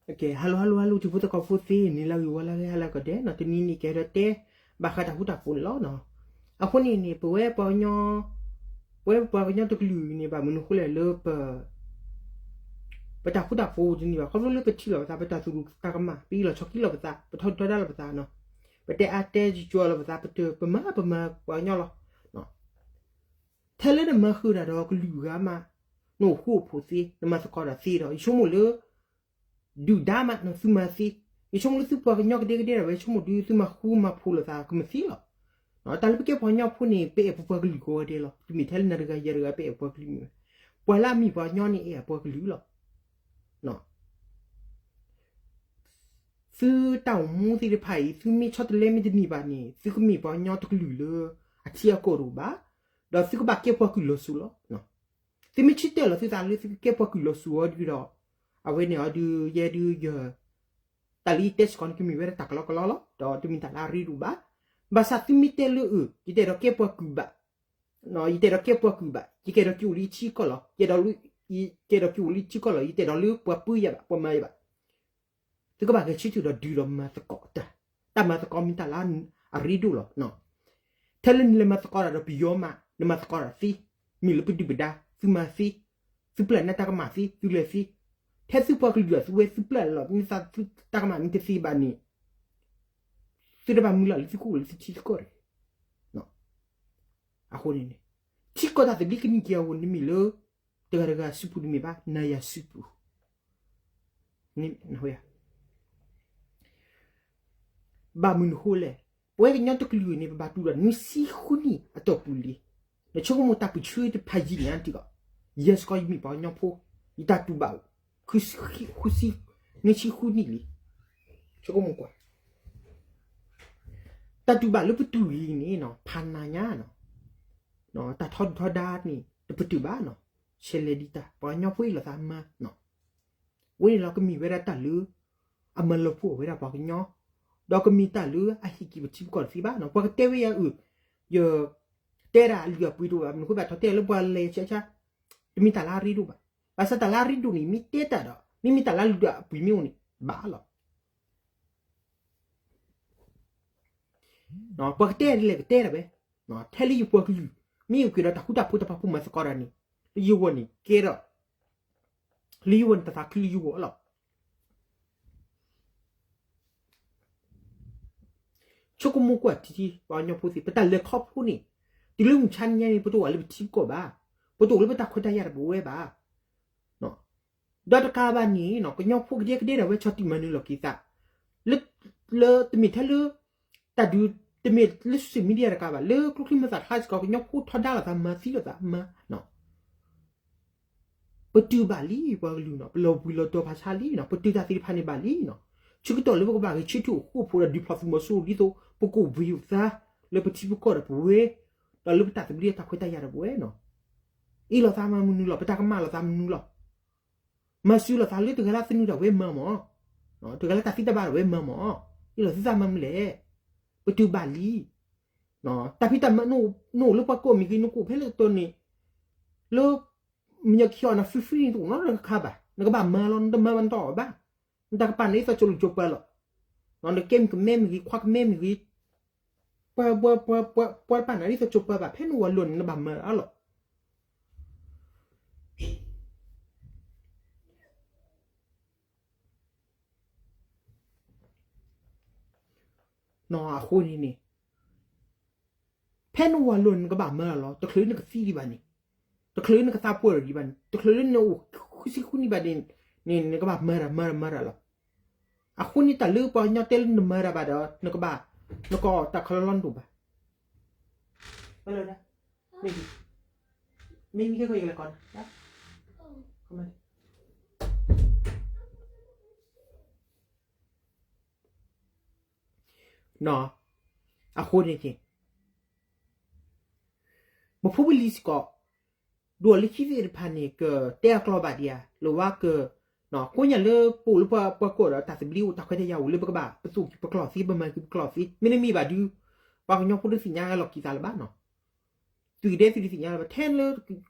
Hello hello hello ထံဖိသကိးဖိသ့ၣ် နံၤလၢဂ့ၤဝါလၢဂ့ၤ ဟါလၢကီးဒဲးနီၤ, တနံၤန့ၣ်ကဲဒီးတဲ ဘၣ်ဃးတၢ်ဃူတၢ်ဖိးန့ၣ်လီၤနီၤ. အဃိန့ၣ်န့ၣ် ပဝဲပှၤကညီ ပဝဲပှၤကညီတကလုာ်အံၤန့ၣ် ဘၣ်မနုၤဃိလဲၣ်လၢပ ပတၢ်ဃူတၢ်ဖိးတန့ၢ်ဘၣ်, ခီဖျိလၢပထံၣ်လိာ်ပသး ပတၢ်သူၣ်ဒူသးကမၣ် ပအ့ၣ်လိာ်ဆိးက့လိာ်ပသး ပထီဒုၣ်ထီဒါလိာ်ပသးနီၤ, ပတဲအါတဲကၠီလိာ်ပသး ပတပမၤပမၤပှၤကညီလီၤ. ထဲလၢနမၤဃုာ်တၢ်ဒီးကလုာ်ဂၤမး နအိၣ်ဃူအိၣ်ဖိးသ့ နမၤသကိးတၢ်သ့ဒီး ယဆိကမိၣ်လၢ ဒုၣ်ဒါမး နသုမၤသ့, ယဆိကမိၣ်လၢသုပှၤကညီကဒဲကဒဲဒၣ်ဝဲ ဆိကမိၣ်ဒုးသုမၤဃူမၤဖိးလိာ်သးကမၤသ့လီၤ. တၢ်လၢပကဲပှၤကညီဖိန့ၣ် ပအဲၣ်ပပှၤကလုာ်ကိးဂၤဒဲးလီၤ. တမ့ၢ်ထဲလၢနၤတဂၤယၤတဂၤ ပအဲၣ်ပှၤကလုာ်မ့ၢ်ဝဲ, ပှၤလၢအမ့ၢ်ပှၤကညီန့ၣ် အဲၣ်အပှၤကလုာ်လီၤ. သုတၢ်အိၣ်မူသ့ၣ်တဖၣ်အံၤ သုမ့ၢ်ဆီတလဲမ့ၢ်တန့ၢ်ဘၣ်န့ၣ် သုကမ့ၢ်ပှၤကညီတကလုာ်လၢအထံအကီၢ်တအိၣ်ဘၣ်, ဒီးသုကဘၣ်ကဲပှၤကလုာ်လီၤစိၤလီၤ. သုမ့ၢ်ဆၢတဲာ်လီၤသုသးလၢသုကကဲပှၤကလုာ်လီၤစိၤအီၤဒုဒီး အဝဲန့ၣ်အီၤဒုး ယဲဒုးယ တၢ်လၢယတဲစ့ၢ်ကီးန့ၣ် ကမ့ၢ်ဝဲဒၣ်တၢ်ကလီကလီလီၤ, ဒီးတမ့ၢ်တၢ်လၢအရ့ဒိၣ်ဘၣ်. ဘၣ်ဆၣ်သုမ့ၢ်တဲလၢအ ယတအဲၣ်ဒိးကဲပှၤကုၢ်ဘၣ်, ယတအဲၣ်ဒိးကဲပှၤကုၢ်ဘၣ်, ယကအဲၣ်ဒိးက့ၤအိၣ်လၢယထံကီၢ်လီၤ, ယကအဲၣ်ဒိးက့ၤအိၣ်လၢယထံကီၢ်လီၤ, ယတအဲၣ်ဒိးလၢပှၤပၢယၤဘၣ် ပှၤမၤယၤဘၣ်. သုကဘၣ်ဂဲၤဆၢထၢၣ်ဒီးဒုးဒီးမၤသကိးတၢ်, တၢ်မၤသကိးမ့ၢ်တၢ်လၢအရ့ဒိၣ်လီၤ. ထဲလၢနလဲၤမၤသကိးတၢ်ဒီးပယီၤမး နမၤသကိးတၢ်သ့, မ့ၢ်လၢပဒုၣ်ပဒါ သုမၤသ့, သုပျၢ်နတၢ်ကမၣ်သ့ သုလဲၤသ့, ထဲသုပှၤကလုာ်ဒီးသုဝဲ သုပျၢ်လီၤ မ့ၢ်သုတၢ်ကမၣ်မ့ၢ်တသ့ဘၣ်န့ၣ် သုတဘၣ်မုၢ်လၢ်လၢသုကအိၣ်လၢသုထံသုကီၢ်တဂ့ၤ. အဃိန့ၣ်န့ၣ် ထံကီၢ်တၢ်သဘျ့ကနံၣ်က့ၤအဂီၢ် နမ့ၢ်လၢ တဂၤတဂၤစုပူၤတမ့ၢ်ဘၣ် နၤယၤစုပူၤ ဘၣ်မနုၤအဃိလဲၣ်, ပဝဲကညီတကလုာ်န့ၣ် ပဘၣ်တူၢ်ဒီးနွံဆံဃုနံၣ်အတီၢ်ပူၤလံ. နဆိကမိၣ်တၢ်ပၢဆှၢတဖၣ်ယံာ်န့ၣ်တဂ့ၤ, ယဲစ့ၢ်ကီးယမ့ၢ်ပှၤကညီဖိ, ယတၢ်တူၢ်ဘၣ်အိၣ် ဃုဆံ, နွံဆံဃုနံၣ်လံ. ဆိကမိၣ်ကွၢ်, တၢ်တူၢ်ဘၣ်လၢပတူၢ်အံၤန့ၣ် ဖးနးညါနီၤ, တၢ်ထီဒုၣ်ထီဒါန့ၣ် တပတုာ်ဘၣ်နီၤ, ဆဲးလဲၤဒံးတၢ် ပှၤကညီဖိအ့ၣ်လိာ်သးမၤ ဝဲန့ၣ်လီၤ ကမ့ၢ်ဝဲဒၣ်တၢ်လၢ အမၤလီၤပှီၢ်ဝဲဒၣ်ပှၤကညီ, ဒီးကမ့ၢ်တၢ်လၢအဟ့ၣ်က့ၤပထံပကီၢ်တသ့ဘၣ်နီၤ. ပှၤကတဲဝဲယၤအုး, ယ တဲဒၣ်အလုၢ်အပှ့ၤတအိၣ်ဘၣ် မနုၤဃိဘၣ် ထီၣ်တဲလၢပှၤလဲၤဆဲးဆါ, တမ့ၢ်တၢ်လၢအရ့ဒိၣ်ဘၣ်. ဘၣ်ဆၣ်တၢ်လၢအရ့ဒိၣ်န့ၣ် မ့ၢ်တဲတၢ်ဒီး မ့မ့ၢ်တၢ်လၢအလုၢ်အပှ့ၤမ့ၢ်အိၣ်န့ၣ် ဘၣ်လီၤ. ပှၤကတဲဒ်လဲၣ်ကတဲဒၣ်ဝဲ, ထဲလၢယပှၤကလုာ် မ့ၢ်အိၣ်က့ၤဒီးတၢ်ဃူတၢ်ဖိးတၢ်ဖးဖှိၣ်မၤသကိးတၢ်န့ၣ် လၢယဂီၢ်န့ၣ် ကဲဒီး လၢယဂီၢ်န့ၣ် တၢ်သးခုလၢယဂီၢ်လီၤ. ဆိကမိၣ်ကွၢ်ထံထံ ပှၤကညီဖိသ့ၣ် ပတၢ်လဲၤခီဖျိန့ၣ် တုၤလၢမုၢ်ဆါနံၤညါန့ၣ် ပတအိၣ်ဘၣ်လၢပထံပကီၢ်ဘၣ်, ပတအိၣ်လၢပတၢ်ခွဲးတၢ်ယာ်တဘိဝဲဘၣ်. ဒီးတကးဘၣ်န့ၣ် ကညီဖိကဒဲကဒဲဒၣ်ဝဲ ဆီၣ်တံၢ်မၤနၢၤလီၤက့ၤသး လၢ လၢတမ့ၢ်ထဲလၢ တၢ်ဒုး တမ့ၢ်လၢ social media တကးဘၣ် လၢကျိချံမၤသးတခါစ့ၢ်ကီး ကညီဖိထီဒါလိာ်သးမၤသံလိာ်သးမၤ ပတုာ်ဘၣ်လံ ပှၤကလုာ်နီၤ, ပလီၤဘှံးလီၤတီၤဖးဆါလံနီၤ, ပတုာ်တၢ်သ့ၣ်တဖၣ်န့ၣ်ဘၣ်လံနီၤ. ဆၢကတီၢ်လၢပကဘၣ်ဂဲၤဆၢထၢၣ်အိၣ်ဃူအိၣ်ဖိးဒီးဒုးဖျီၣ်သုးမီၤစိရိၤဒ်သိး ပကအိၣ်ဘှံးအိၣ်သါ လၢပထံပကီၢ်ဒီးပဝဲ, ဒီးလၢပတၢ်သဘျ့တၢ်ခွဲးတၢ်ယာ်ဒီးပဝဲနီၤ. အ့ၣ်လိာ်သးမၤမနုၤလီၤ, ပတၢ်ကမၣ်လိာ်သးမနုၤလီၤ. မၤစၢၤလိာ်သးလၢတဂၤလၢသနူတၢ်ဝဲမၤမၢ်, တဂၤလၢတၢ်သံတၢ်ဘၣ်တၢ်ဝဲမၤမၢ်, အ့ၣ်လိာ်သုသးမၤမနုၤလဲၣ်. ပတုာ်ဘၣ်လံ တၢ်ဖံးတၢ်မၤ နအိၣ်လၢပှၤကိးမ့ၢ်ဂ့ၤ နကအိၣ်ဖဲလဲၣ်တတီၤန့ၣ် လၢ မညီခံအီၤန free free န့ၣ် တအိၣ်နီတခါဘၣ်, နကဘၣ်မၤလီၤ, နတမၤဘၣ်နတအီၣ်ဘၣ်, နတၢ်ကပာ်နၤဒ်သိးကၠိလိာ်ကၠိပၤလီၤ. နကဲမုၣ်ကမဲမ့ၢ်ဂ့ၤ ခွါကမဲမ့ၢ်ဂ့ၤ, ပှၤ ပှၤ ပှၤ ပှၤ ပှၤတပာ်နၤဒ်သိးကၠိပၤဘၣ်, ဖဲနဝၤလိၤန့ၣ် နဘၣ်မၤအါလီၤ. အဃိန့ၣ်န့ၣ် ဖဲနဝၤလိၤန့ၣ် နကဘၣ်မၤလီၤ, တချုးလၢနကသံဒံးဘၣ်န့ၣ်, တချုးလၢနကသးပှၢ်ဒံးဘၣ်န့ၣ်, တချုးလၢနအိၣ်ဃုဆံဃုနံၣ်ဘၣ်န့ၣ်, နကဘၣ်မၤတၢ်မၤတၢ်မၤတၢ်လီၤ. အဃိန့ၣ် တၢ်လၢပှၤကညီတဲလၢနမၤတၢ်ဘၣ်ဒီး နကဘၣ် နကအီၣ်တၢ်ခီလီၤလီၤနဒိၣ်ဘၣ်. မ့ၢ် မ့ၢ် မ့ၢ် အဃိန့ၣ် ပဖိပလံၤစ့ၢ်ကီး ဒိၣ်လၢခံသ့ၣ်တဖၣ်န့ၣ် ကတဲအကျိၤဘၣ်ဒံးဧါ, လၢဝဲက ကိးညါလၢပအိၣ်လၢပှၤကိးဒီးတၢ်သဘျ့အိၣ် တၢ်ခွဲးတၢ်ယာ်အိၣ်လၢပကဘၣ် ပသူၣ်ပကျိၤသ့ ပမၤက့ၤပကျိၤသ့ မ့တမ့ၢ်ဘၣ်ဒုး ပှၤကညီဖိတသ့ၣ်ညါလီၤက့ၤသးလၢၤဘၣ်နီၤ. သုးကဒဲသုတသ့ၣ်ညါလၢၤဘၣ် ထဲလၢ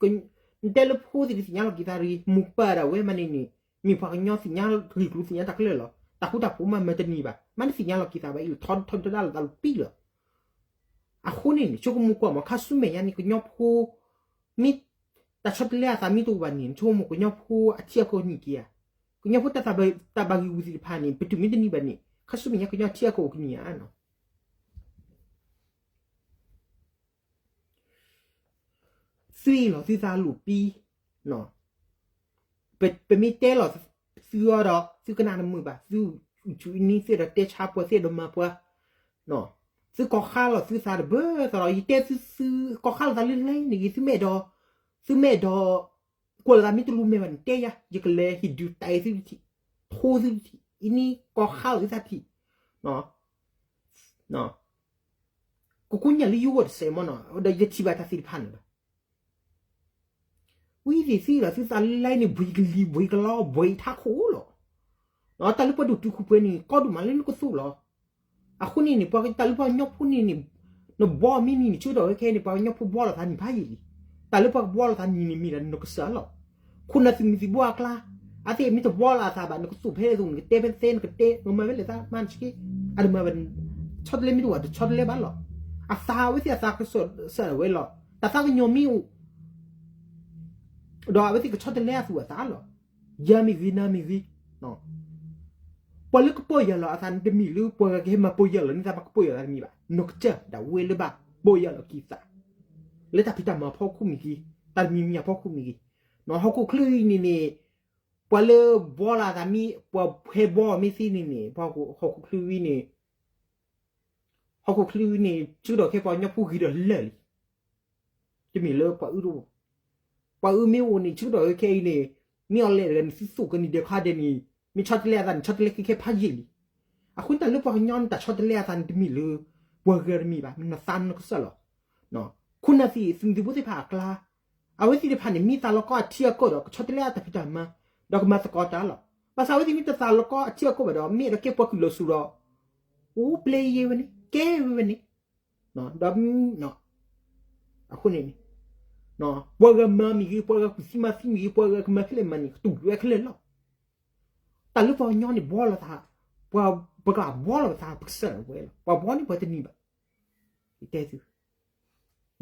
နတဲလၢဖိသ့ၣ်တသ့ၣ်ညါလီၤက့ၤသးတဂ့ၤ မိၢ်ပၢ်ဒၣ်ဝဲမးန့ၣ်န့ၣ် မ့ၢ်ပှၤကညီသ့ၣ်ညါ ဂ့ၢ်ကျိၤသ့ၣ်ညါတၢ်ခဲလၢာ်လီၤ. တၢ်ဃူတၢ်ဖိးမးမၤတန့ၢ်ဘၣ်, မ့ၢ်နသ့ၣ်ညါလီၤက့ၤသးဘၣ်အံၤလီၤ ထီထီထီဒါလိာ်သးလိာ်ပံလီၤ. အဃိန့ၣ်န့ၣ် ဆိကမိၣ်ကွၢ်မး ခါဆူမဲာ်ညါန့ၣ် ကညီဖိ မ့ၢ်တၢ်ဆီတလဲအသးမ့ၢ်တအိၣ်ဘၣ်န့ၣ် ဆိကမိၣ်ကညီဖိအထံအကီၢ်န့ၢ်က့ၤဧါ. ကညီဖိတၢ်ဘၣ်ဂံၢ်ဂူာ်သ့ၣ်တဖၣ်န့ၣ် ပတုာ်မ့ၢ်တန့ၢ်ဘၣ်န့ၣ် ခါဆူမဲာ်ညါကညီထံအကီၢ်အိၣ်ကန့ၢ်ဧါ. သုအ့ၣ်လိာ်သုသးလိာ်ပံ, ပမ့ၢ်တဲလီၤသုအီၤဒီး သုကနၣ်တမုာ်ဘၣ်, သုဆူၣ်အံၤန့ၣ် သုအဲၣ်ဒိးတဲဆါပှၤ သုအဲၣ်ဒိးမၤပှၤ, သုကီၢ်ဃါလိာ်သုသးတဘၢသီဒီး ယတဲသု သုကီၢ်ဃါလိာ်သးလၢလဲၣ်န့ၣ်ဂ့ၤ သုမ့ၢ်အဲၣ်ဒိး သုမ့ၢ်အဲၣ်ဒိး ကွၢ်လိာ်သးမ့ၢ်တလူၤမဲာ်ဘၣ်န့ၣ် တဲယၤ ယကလဲၤဟ့ၣ်ဒုးတၢ်အဲၣ်သုတထံၣ်, ထိသုတထံၣ်, အံၤန့ၣ်ကီၢ်ဃါလိာ်သုသးထံၣ် ကကိးညၣ်လၢယဂီၢ်တစဲးမ့ၢ်နီၤ ဒီးယထံၣ်ဘၣ်တၢ်သ့ၣ်တဖၣ်န့ၣ်လီၤ. ဝံသ့ၣ်သံဒီးသုသးလၢလဲၣ်န့ၣ် ဘှံးကလံၤဘှံးကလီဘှံးထးခိၣ်လီၤ. တၢ်လၢပှၤဒိၣ်တုာ်ခိၣ်ပှဲၤန့ၣ် ကီဒိၣ်မးလၢနကသိၣ်လီၤ. အဃိန့ၣ်န့ၣ် ပှၤတၢ်လၢပှၤကညီဖိန့ၣ်န့ၣ် နဘှီမ့ၢ်န့ၣ်န့ၣ် ဆၢကတီၢ်ခဲအံၤန့ၣ် ပှၤကညီဖိဘှီလိာ်သးနံၣ်ဖးယံာ်လံ. တၢ်လၢပှၤကဘှီလိာ်သးနံၣ်န့ၣ်မ့ၢ်ဒၣ်နကစၢ်လီၤ. ခိၣ်နၢ်သုးမုၢ်သံၣ်ဘိအကျါ အသ့ၣ်မ့ၢ်တဘှီလိာ်အသးဘၣ် နကသိၣ်ဖဲလဲၣ်သိး နကတဲဖဲသ့ နကတဲ နကမၤဖဲလဲၣ်သး မၤနဆ့ အတမၤဘၣ် ဆီတလဲမ့ၢ်တအိၣ် တဆီတလဲဘၣ်လီၤ. အသးအဝဲသ့ၣ်အသးကစၢ်စၢ်ဝဲလီၤ. တၢ်သးကညီၤမ့ၢ်အိၣ် ဒီးအဝဲသ့ၣ်ကဆီတလဲအသူၣ်အသးလီၤ. ယၤမ့ၢ်ဂ့ၤ နၤမ့ၢ်ဂ့ၤ, ပှၤလၢကပီၢ်ယၢ်လီၤအသးန့ၣ်တမ့ၢ်လၢ ပှၤဂၤကဟဲမၤပီၢ်ယၢ်လီၤန့ၢ်သး ပှၤကပီၢ်ယၢ်လီၤတမ့ၢ်ဘၣ်. နကစၢ်ဒၣ်ဝဲလၢဘၣ်ပီၢ်ယၢ်လီၤက့ၤသး လၢတၢ်ဖံးတၢ်မၤအဖီခိၣ်မ့ၢ်ဂ့ၤ, တၢ်တမံၤမံၤအဖီခိၣ်မ့ၢ်ဂ့ၤ, ဟီၣ်ခိၣ်ချၢအံၤန့ၣ်န့ၣ် ပှၤလၢဘှီလီၤအသးမ့ၢ် ပှၤဟဲဘှီမ့ၢ်သ့န့ၣ်န့ၣ် ပှၤဟီၣ်ခိၣ်ချၢအံၤန့ၣ် ဟီၣ်ခိၣ်ချၢအံၤန့ၣ် ဆၢကတီၢ်ခဲအံၤပှၤကညီဖိဂ့ၤဒီးလၢာ်လံ. တမ့ၢ်လၢပှၤအၢတအိၣ်, ပှၤအၢမ့ၢ်အိၣ်န့ၣ် ဆၢကတီၢ်ခဲအံၤန့ၣ် မ့ၢ်အီၤလဲၣ်တဂၤန့ၣ် သုသိၣ်ကန့ၢ်ဒဲးခါဒဲးန့ၣ် မ့ၢ်ဆီတလဲအသးန့ၣ် ဆီတလဲခဲခဲဖးယံာ်လံ. အဃိန့ၣ်တၢ်လၢပှၤကညီန့ၣ် တၢ်ဆီတလဲအသးန့ၣ်တမ့ၢ်လၢ ပှၤဂၤတမ့ၢ်ဘၣ် မ့ၢ်နသးနကစၢ်လီၤ. ခိၣ်နၢ်သုးမုၢ်သံၣ်ဘိသ့ၣ်တဖၣ်အကျါ အဝဲသ့ၣ်တဖၣ်န့ၣ် မ့ၢ်သးလီၤကီအထံအကီၢ်ဒီး ကဆီတလဲအတၢ်ဖံးတၢ်မၤ ဒီးကမၤသကိးတၢ်လီၤ. ဘၣ်ဆၣ်အဝဲသ့ၣ်မ့ၢ်တသးလီၤကီအထံအကီၢ်ဘၣ်ဒီး မ့ၢ်အဲၣ်ဒိးကဲပှၤကုၢ်လီၤစိၤဒီး အိၣ်ပျဲယဲဝဲန့ၣ် ကဲဝဲဝဲန့ၣ် ဒီး အဃိန့ၣ်န့ၣ် ပှၤဂၤမၤမ့ၢ်ဂ့ၤ ပှၤဂၤကူၣ်သံမၤသံမ့ၢ်ဂ့ၤ ပှၤဂၤကမၤခဲလၢာ်မၤန့ၣ် ကတူၢ်လိာ်ဝဲခဲလၢာ်လီၤ. တၢ်လၢပှၤကညီန့ၣ် ဘှီလိာ်သး ပှၤ ပကဘှီလိာ်သး ပကစၢ်ဝဲလီၤ. ပှၤဘှီန့ၢ်ပှၤတနံၤဘၣ်. ယတဲသု မ့ၢ်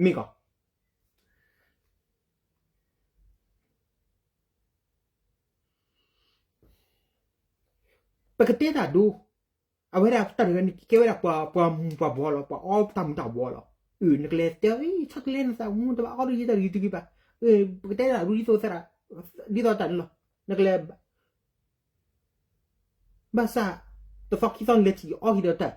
ကီး ပကတဲတၢ်ဒိ အဝဲဒၣ်တၢ်တဂၤန့ၣ် ကဲဝဲဒၣ်ပှၤ ပှၤမူၤပှၤဘှီလီၤ ပှၤအီတၢ်မူၤတၢ်ဘှီလီၤ. အၢ နကလဲၤတဲ ဆီတလဲနသးမူၤတဘၣ်အီဒီးယတၢ်ဂ့ၤတဂ့ၤဘၣ်. ပကတဲတၢ်ဒိဒ်သိးသရၣ် ဒ်သိးတၢ်န့ၣ်လီၤ. နကလဲၤ ဘၣ်ဆၣ် တသီခံသီနလဲၤထံၣ်အီဟံၣ်ဒီးတၢ်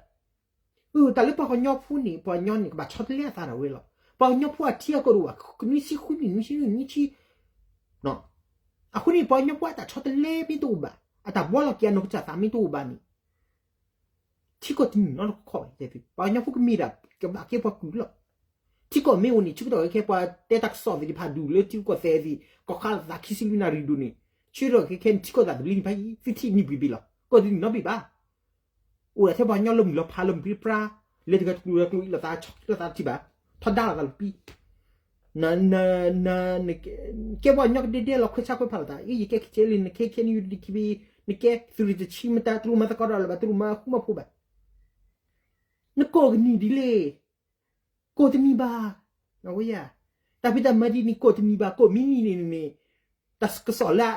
အၢ တၢ်လၢပှၤကညီဖိန့ၣ် ပှၤကညီန့ၣ် ကဘၣ်ဆီတလဲအသးဒၣ်ဝဲလီၤ. ပှၤကညီဖိအထံအကီၢ်တအိၣ်ဘၣ် နွံဆံဃုနံၣ် နွံဆံနွံ နွံဆံ အဃိန့ၣ် ပှၤကညီဖိအတၢ်ဆီတလဲမ့ၢ်တအိၣ်ဘၣ် အတၢ်ဘှီလီၤက့ၤအနီၢ်ကစၢ်သးမ့ၢ်တအိၣ်ဘၣ်န့ၣ် ထံကီၢ်တနံၤနီတခီၣ်ဘၣ် တဲသု ပှၤကညီဖိကမ့ၢ်ဒၣ် ကဘၣ်ကဲပှၤကုၢ်လီၤ. ထံကီၢ်မ့ၢ်အိၣ်န့ၣ် ဆၢကတီၢ်ခဲခဲ ပှၤတဲတၢ်ကစီၣ်သ့ၣ်တဖၣ်ဒူၣ်လၢထံကီၢ်သဲးသ့ၣ် ကီၢ်ခါလီၤသးခံဆံလွံၢ်နၣ်ရံၣ်ဒိၣ်န့ၣ် ဆၢကတီၢ်ခဲခဲန့ၣ် ထံကီၢ်သးသဘျ့န့ၣ်ဖးယံာ် သုထံၣ်န့ၢ်ဘှံးဘ့ၣ်လီၤ. ကီၢ်တနံၤနီတဘ့ၣ်ဘၣ် အိၣ်ဒၣ်ထဲပှၤကညီလၢမုၢ်လီၤဖးလၢမုၢ်ပြံပြါ လဲၤတဂၤတကျိၤတဂၤကျိၤအံၤလိာ်သး ဆီၣ်လီၤသးတထံၣ်ဘၣ် ထီဒါလိာ်သးလိာ်ပံ န န န ကဲပှၤကညီကဒဲဒဲလီၤ ခွဲးဆါခွဲးဖးလိာ်သး အ့ ယကဲ ကဲလံ နကဲ ခဲနံၣ်ယူၤဒံးခံဘ့ၣ် နကဲ သုးရ့ၣ်တဆံမတၤ တလိၣ်မၤသကိးဒီးလၢၤဘၣ် တလိၣ်မၤဃူမၤဖိးဘၣ် နကိးကနံၣ်ဒ်လဲၣ် ကိးတနံၤဘၣ် အဝဲယၤ တၢ်ဖံးတၢ်မၤဒ်န့ၣ် ကိးတနံၤဘၣ် ကိးမံၤနံၤန့ၣ်န့ၣ် တၢ်ကစီၣ်လၢ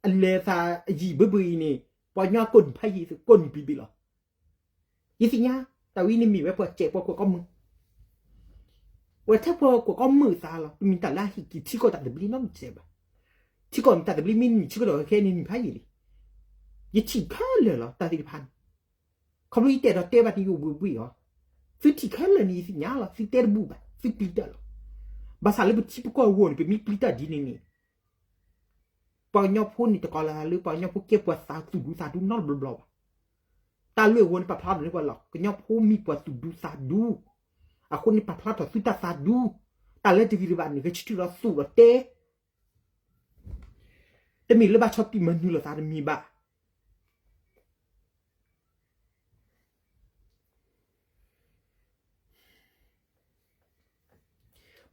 အလဲၤသးအယံာ်ဘၢဘၢအံၤန့ၣ် ပှၤကညီကိးနံၤဖးယံာ် ကိးနံၤဘှံးဘ့ၣ်လီၤ. ယသ့ၣ်ညါ တၢ်ဝဲန့ၣ်မ့ၢ်ဝဲပှၤစဲးပှၤကွၢ်ကီမုၢ် ဝဲထဲပှၤကွၢ်ကီမုၢ်အသးလီၤ. တမ့ၢ်တၢ်လၢအဟ့ၣ်က့ၤထံကီၢ်တၢ်သဘျ့နီတစဲးဘၣ်. ထံကီၢ်မ့ၢ်တၢ်သဘျ့မ့ၢ်နံၣ်ဆၢကတီၢ်ခဲအံၤန့ၣ် နံၣ်ဖးယံာ်လံ. ယထံၣ်ခဲလၢာ်လီၤ တၢ်သ့ၣ်တဖၣ်န့ၣ် ခီဖျိယတဲဒီးတဲဘၣ်န့ၣ် ယအိၣ်ဘှံးဘှံးအီၤ, သုထံၣ်ခဲလၢာ်န့ၣ် ယသ့ၣ်ညါလီၤ. သုတဲတဘူၣ်ဘၣ်, သုပျံၤတၢ်လီၤ. ဘၣ်ဆၣ်လၢပထံပကီၢ်အဂီၢ်န့ၣ် ပမ့ၢ်ပျံၤတၢ်ဒ်န့ၣ်န့ၣ် ပှၤကညီဖိန့ၣ် တကိးလၢ ပှၤကညီဖိကဲပှၤသးသူၣ်ဒူသးဒူနီတဘျီဘျီဘၣ်. တၢ်လၢအဂီၢ်န့ၣ် ပာ်ဖျါထီၣ်န့ၢ်ပှၤလီၤ. ကညီဖိမ့ၢ်ပှၤသူၣ်ဒူသးဒူ, အဃိန့ၣ် ပာ်ဖျါထီၣ်သုတၢ်သးဒူ, တၢ်လၢတဂ့ၤတဘၣ်န့ၣ် ဂဲၤဆၢထၢၣ်လီၤသူၣ်လီၤတဲ တမ့ၢ်လၢဘၣ်ဆီၣ်တံၢ်မၤနုာ်လိာ်သးတမ့ၢ်ဘၣ်.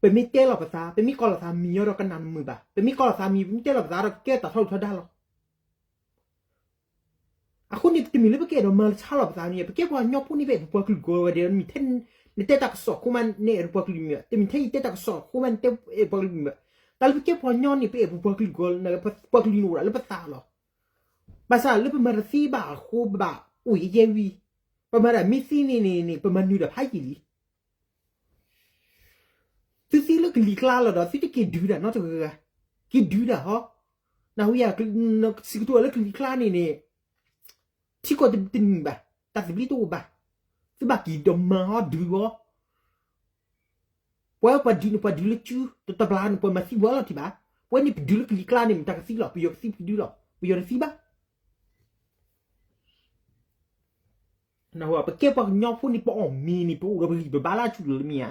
ပမ့ၢ်တဲလီၤပသး, ပမ့ၢ်ကိးလီၤသးမံၤအီၤဒီးကနၣ်တမုာ်ဘၣ်. ပမ့ၢ်ကိးလီၤသးမံၤ, ပမ့ၢ်တဲလီၤပသးဒီးကကဲတၢ်ထီဒုၣ်ထီဒါလီၤ. အဃိန့ၣ် တမ့ၢ်လၢပကအဲၣ်ဒိးမၤဆါလီၤပသးန့ၣ် ပကဲပှၤကညီဖိန့ၣ် ပအဲၣ်ပပှၤကလုာ်ဂီၤဝဲဒၣ် မ့ၢ်ထဲ နတဲတၢ်ကစီၣ်အဃိမး နအဲၣ်ပှၤကလုာ်မ့ၢ် တမ့ၢ်ထဲယတဲတၢ်ကစီၣ်အဃိမး နတဲအဲၣ်ပှၤကလုာ်မ့ၢ်ဘၣ်. တၢ်လၢပကဲပှၤကညီန့ၣ် ပအဲၣ်ပပှၤကလုာ်ဂီၤန့ၣ် ပပှၤကလုာ်န့ၣ်အိၣ်ဒၣ်လၢပသးလီၤ. ဘၣ်ဆၣ်လၢပမၤတသ့ဘၣ်အဃိ ပဘၣ်အိၣ်ယဲၢ်ဝံၤ, ပမၤတၢ်မ့ၢ်သ့န့ၣ်န့ၣ် ပမၤနၢၤတၢ်ဖးယံာ်လံ. သုသ့လၢကလံၤကျါလီၤဒီး သုတက့ၤဒုးတၢ်နီတဂၤဂၤ, က့ၤဒုးတၢ်ဟီ, နၢ်ဟူယၤ စံးကတိၤလၢကလံၤကျါန့ၣ်န့ၣ် ထံကီၢ်တနံၤဘၣ်, တၢ်သဘျ့တအိၣ်ဘၣ်, သုဘၣ်က့ၤဒီးမၤဟီဒုးဟီ, ပှၤပှၤဒုးန့ၣ် ပှၤဒုးလၢစု တတဘျီန့ၣ် ပှၤမၤသံပှၤလီၤထံၣ်ဘၣ်, ပဝဲန့ၣ်ပဒုးလၢကလံၤကျါန့ၣ် မ့ၢ်တၢ်ကသံလီၤ, ပယီၤကသံပဒုးလီၤ, ပယီၤတသံဘၣ်. ပကဲပှၤကညီဖိန့ၣ် ပအီၣ်မ့ၤန့ၣ် ပအိၣ်ဒီးပဂံၢ်ပဘါလၢအဆူၣ်လီၤလၢမ့ၢ်ဧါ,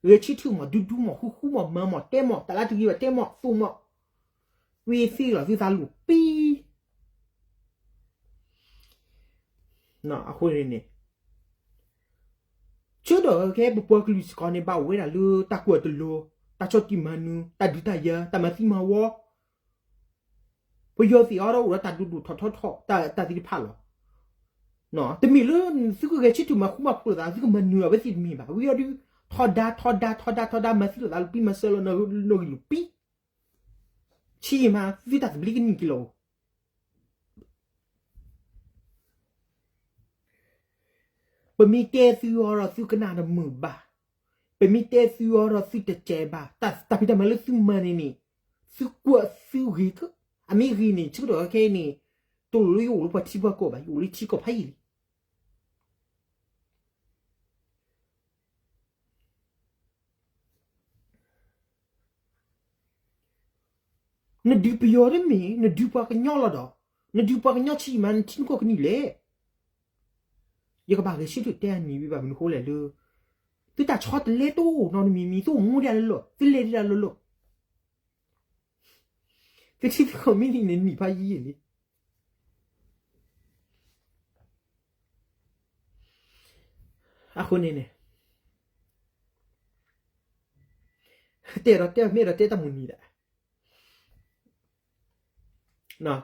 ဂဲၤဆၢထၢၣ်မး ဒူဒူမး ဃူဃူမး မၤမး တဲမး တၢ်လၢတဂ့ၤဘၣ်တဲမး သိၣ်မး, ဝံၤသ့လီၤ သုသးလိာ်ပံ အဃိန့ၣ်န့ၣ် ဆၢဒီးခဲ ပပှၤကလုာ်စ့ၢ်ကီးန့ၣ် ဘၣ်အိၣ်ဝဲဒၣ်လၢတၢ်ကွၢ်တလီၤ, တၢ်ဆီၣ်တံၢ်မၤနၢၤ, တၢ်ဒုးတၢ်ယၤ, တၢ်မၤသံမၤဝီ, ပယီၤသ့ၣ်အီၤဒီးအိၣ်ဒီးတၢ်ဒိၣ်ဒိၣ်ထီၣ်ထီၣ်ထီၣ် တၢ်သ့ၣ်တဖၣ်လီၤ. တမ့ၢ်လၢသုကဂဲၤဆၢထၢၣ်မၤဃူမၤဖိးလိာ်သး သုကမၤနၢၤအဝဲသ့ၣ်တမ့ၢ်ဘၣ်. ဝံၤအီၤဒုး ထီဒါထီဒါထီဒါထီဒါ မၤသံလိာ်သး လီၤပံမၤစၢၤလီၤ နီၣ်ဂံၢ်လီၤပံ ဆံးမး သုတၢ်သဘျ့ကန့ၢ်က့ၤလီၤ. ပမ့ၢ်တဲသုအီၤဒီးသုကနၣ်တမုာ်ဘၣ်. ပမ့ၢ်တဲသုအီၤဒီးသုတစဲးဘၣ်. တၢ်ဖံးတၢ်မၤလၢသုမၤန့ၣ်န့ၣ် သုကွၢ်သုဂ့ၤက, အမ့ၢ်ဂ့ၤန့ၣ် ဆၢကတီၢ်ခဲအံၤန့ၣ် တလိၣ်လၢယအိၣ်လၢပှၤထံပှၤကီၢ်ဘၣ်, ယအိၣ်လၢထံကီၢ်ဖးယံာ်လံ. နဒုးပယီၤတမ့ၢ်, နဒုးပှၤကညီလီၤဒီး, နဒုးပှၤကညီဆံးမး နထံနကီၢ်ကနံၣ်လဲၣ်. ယကဘၣ်ဂဲၤဆၢထၢၣ်တဲအနံၤဝံၤဘၣ်မနုၤဃိလဲၣ်လၢ သုတၢ်ဆီတလဲတအိၣ်နီတမံၤမံၤ သုအိၣ်မူဒၣ်လၢလီၢ် သုလဲၤဒၣ်လၢလီၢ် သုထံသုကီၢ်မ့ၢ်နံၤန့ၣ် နံၣ်ဖးယံာ်ယံာ်လံ. အဃိန့ၣ်န့ၣ် တဲဒီးတဲမ့ၢ်ဒီးတဲတၢ်မုၢ်နံၤဒၣ်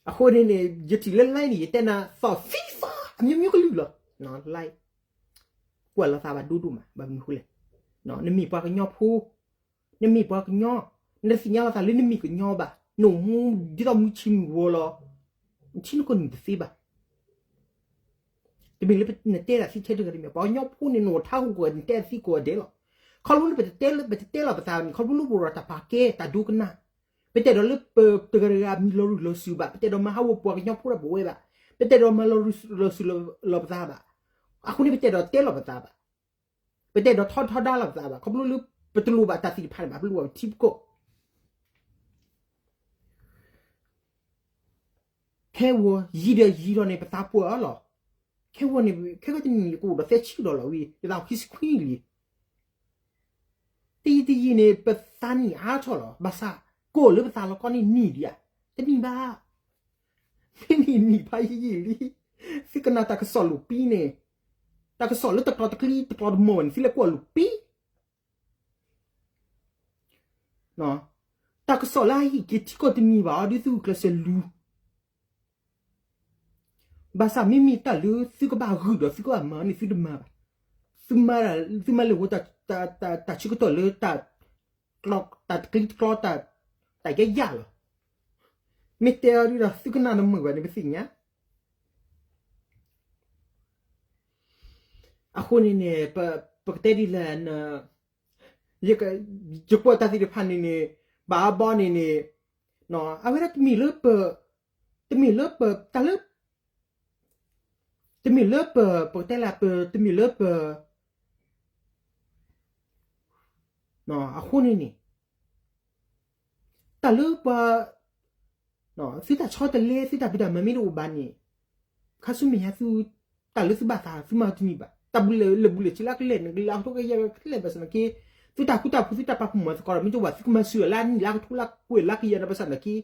အဃိန့ၣ်န့ၣ် ယထံၣ်လၢ line န့ၣ် ယတဲနၤ သီၣ်သံသီၣ် အမျိုးမျိုးကလုာ်လီၤ line ကွၢ်လိာ်သးဘၣ်ဒိဒိၣ်မး ဘၣ်မနုၤဃိလဲၣ် နမ့ၢ်ပှၤကညီဖိ နမ့ၢ်ပှၤကညီ နတသ့ၣ်ညါလိာ်သးလၢနမ့ၢ်ကညီဘၣ် နအိၣ်မူဒ်သိးမုၢ်ဆံးမုၢ်ဂီၤလီၤ နထံနကီၢ်နံၣ်တသ့ဘၣ် တမ့ၢ်လၢနတဲဒၣ်သ့ထဲတဂၤတမ့ၢ် ပှၤကညီဖိန့ၣ် နအိၣ်ထါဟူးကီး နတဲသံကိးဂၤဒဲးလီၤ. ခီဖျိလၢပတတဲလၢ ပတတဲလီၤပသးန့ၣ် ခီဖျိလၢပအိၣ်ဒီးတၢ်ပာ်ကဲ တၢ်ဒိကနၣ် ပတဲဒီးလၢပတဂၤတဂၤမံၤလီၤရူၢ်လီၤစုၤဘၣ် ပတဲဒီးမၤဟးဂီၤပှၤကညီဖိဒီးပဝဲဘၣ် ပတဲဒီးမၤလီၤရူၢ်လီၤစုၤလီၤပသးဘၣ် အဃိန့ၣ် ပတဲဒီးတဲလီၤပသးဘၣ် ပတဲဒီးထီဒါထီဒါလီၤပသးဘၣ် ခီဖျိလၢပတလိၣ်ဘၣ်တၢ်သ့ၣ်တဖၣ်န့ၣ်ဘၣ် ပလိၣ်ဘၣ်ပထံပကီၢ် ခဲဝီၤယံာ်ဒီးယံာ်ထီၣ်န့ၣ် ပသးပှၢ်အီၤလီၤ. ခဲဝီၤန့ၣ် ခဲကတနံၣ်န့ၣ် ကအိၣ်ဒီးသၢဆံကဒီးလီၤဝံၤ ယသးအိၣ်ခံဆံခွံနံၣ်လံ. တယံာ်တယံာ်န့ၣ် ပသးနံၣ်အါထီၣ်လီၤ. ဘၣ်ဆၣ် ကအိၣ်လၢပသးလီၤကီၢ်န့ၣ်နံၣ်ဒံးဧါ, တနံၣ်ဘၣ်. မ့ၢ်နံၣ်နံၣ်ဖးယံာ်ယံာ်လံ. သုကနၣ်တၢ်ကစီၣ်လိာ်ပံန့ၣ်, တၢ်ကစီၣ်လၢတကျိၤတကျံတကျိၤတမီၢ်ဘၣ်န့ၣ် သုလဲၤကွၢ်လိာ်ပံ တၢ်ကစီၣ်လၢအဟံၣ်က့ၤထံကီၢ်တနံၤဘၣ်အီၤ ဒ်သုဂုာ်ကျဲးစၢးလူၤ ဘၣ်ဆၣ်မ့မ့ၢ်တၢ်လၢသုကဘၣ်ဂုာ်ဒီးသုကဘၣ်မၤန့ၣ် သုတမၤဘၣ်. သုမၤလၢာ်ဝဲတၢ်ဆၢကတီၢ်လၢ တၢ်တကျံတကျိၤ တၢ်ယဲၢ်ယၢ်လီၤ. မ့ၢ်တဲအီၤဒ်ဒီးသုကနၣ်တမုာ်ဘၣ်န့ၣ် ပသ့ၣ်ညါ အဃိန့ၣ်န့ၣ် ပကတဲဒ်လဲၣ်, ယကွၢ်တၢ်သ့ၣ်တဖၣ်န့ၣ်န့ၣ် ဘၣ်အဘီန့ၣ်န့ၣ် အဝဲဒၣ်တမ့ၢ်လၢပ, တမ့ၢ်လၢပ, တၢ်လၢ, တမ့ၢ်လၢပ, ပကတဲလၢပ, တမ့ၢ်လၢပ, အဃိန့ၣ်န့ၣ် တၢ်လၢပှၤ သုတၢ်ဆီတလဲ သုတၢ်ဖံးတၢ်မၤမ့ၢ်တအိၣ်ဘၣ်န့ၣ် ခါဆူမဲာ်ညါသု, တၢ်လၢသုဘၣ်သး သုမၤတန့ၢ်ဘၣ်. တၢ်ဘူးလၢာ်ဘူးလၢာ်ဆံးလၢကလဲၣ်န့ၣ် ကလဲၤအကထိကယဲၢ်ကလဲၣ်ဘၣ်ဆၣ်နာ်က့, သုတၢ်ဃူတၢ်ဖိး သုတၢ်ပာ်ဖှိၣ်မၤသကိးဒီး မ့ၢ်တအိၣ်ဘၣ် သုကမၤစၢၤလၢအနံၣ်လၢအကထိလၢကွဲးလၢကယဲၢ်န့ၣ်ဘၣ်ဆၣ်နာ်က့,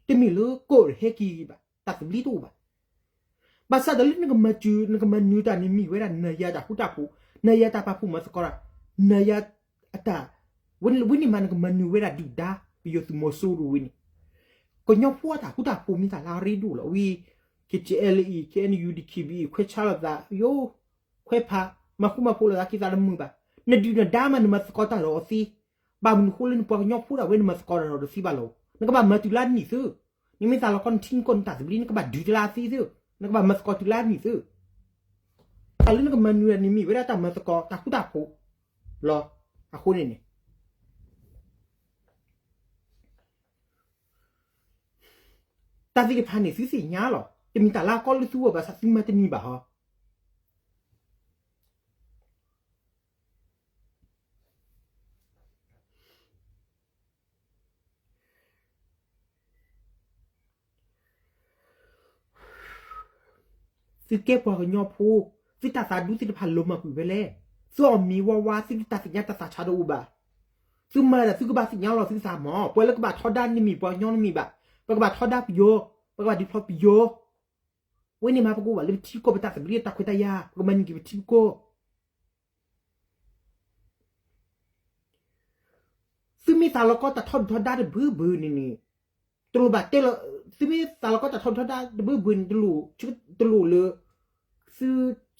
တမ့ၢ်လၢကအိၣ်ဒီးဟဲက့ၤဘၣ်, တၢ်သဘျ့တအိၣ်ဘၣ်. ဘၣ်ဆၣ်ဒီးလၢနကမၤစၢၤ နကမၤနၢၤတၢ်န့ၣ်မ့ၢ်ဝဲဒၣ် နၤယၤတၢ်ဃူတၢ်ဖိး, နၤယၤတၢ်ပာ်ဖှိၣ်မၤသကိးဒီး, နၤယၤအတၢ်, ဝဲန့ၣ်မးနကမၤနၢၤဝဲဒၣ်ဒုၣ်ဒါ ပယီၤသုးမီၤစိရိၤဝဲန့ၣ် ကညီဖိအတၢ်ဃူတၢ်ဖိးမ့ၢ်တၢ်လၢအရ့ဒိၣ်လီၤ. ဝံၤ KTLA အံၤ KNU DKB အံၤ ခွဲးဆါလိာ်သး ယိ ခွဲးဖး မၤဃူမၤဖိးလိာ်သး က့ၤသးတမုာ်ဘၣ်. နဒုးနဒါမး နမၤသကိးတၢ်ဒီးအီၤသ့, ဘၣ်မနုၤဃိလၢနပှၤကညီဖိဒၣ်ဝဲ နမၤသကိးတၢ်ဒီးအီၤတသ့ဘၣ်လီၤ. နကဘၣ်မၤတုၤလၢနနံၤသု, နမ့ၢ်သးလီၤကီနထံနကီၢ်နတၢ်သဘျ့ နကဘၣ်ဒုးတလၢအသ့သု, နကဘၣ်မၤသကိးတုၤလၢအနံၤသု. တၢ်လၢနကမၤနုၤန့ၣ်မ့ၢ်ဝဲဒၣ်တၢ်မၤသကိးတၢ်ဃူတၢ်ဖိးလီၤ. အဃိန့ၣ်န့ၣ် တၢ်သ့ၣ်တဖၣ်န့ၣ် သုသ့ၣ်ညါလီၤ. တမ့ၢ်တၢ်လၢအကီလၢသုဂီၢ်ဘၣ်ဆၣ် သုမၤတန့ၢ်ဘၣ်ဟီ. သုကဲပှၤကညီဖိ, သုတၢ်သးဒူသ့ၣ်တဖၣ်လီၤမၢ်ကွံာ်ဝဲလဲၣ်. သုအီၣ်မ့ၤဝါဝါ သုတၢ်သ့ၣ်ညါတၢ်သးဆါတအိၣ်ဘၣ်. သုမၤဒၣ်သုကဘၣ်သ့ၣ်ညါလီၤသုသးမၢ်. ပှၤလၢကဘၣ်ထီဒါန့ၣ်မ့ၢ် ပှၤကညီန့ၣ်မ့ၢ်ဘၣ်. ပကဘၣ်ထီဒါပယီၤ, ပကဘၣ်ဒုးဖျီပယီၤ. ဝဲန့ၣ်မး ပကအိၣ်ဘၣ်လၢပထံပကီၢ် ပတၢ်သဘျ့တၢ်ခွဲးတၢ်ယာ် ပကမၤန့ၢ်က့ၤပထံပကီၢ် သုမ့ၢ်သးလီၤကီတၢ်ထီဒုၣ်ထီဒါတဘၢဘၢန့ၣ်န့ၣ်, တလိၣ်ဘၣ်တဲလီၤ, သုမ့ၢ်သးလီၤကီတၢ်ထီဒုၣ်ထီဒါတဘၢဘၢန့ၣ် တလိၣ်, တလိၣ်လၢ သု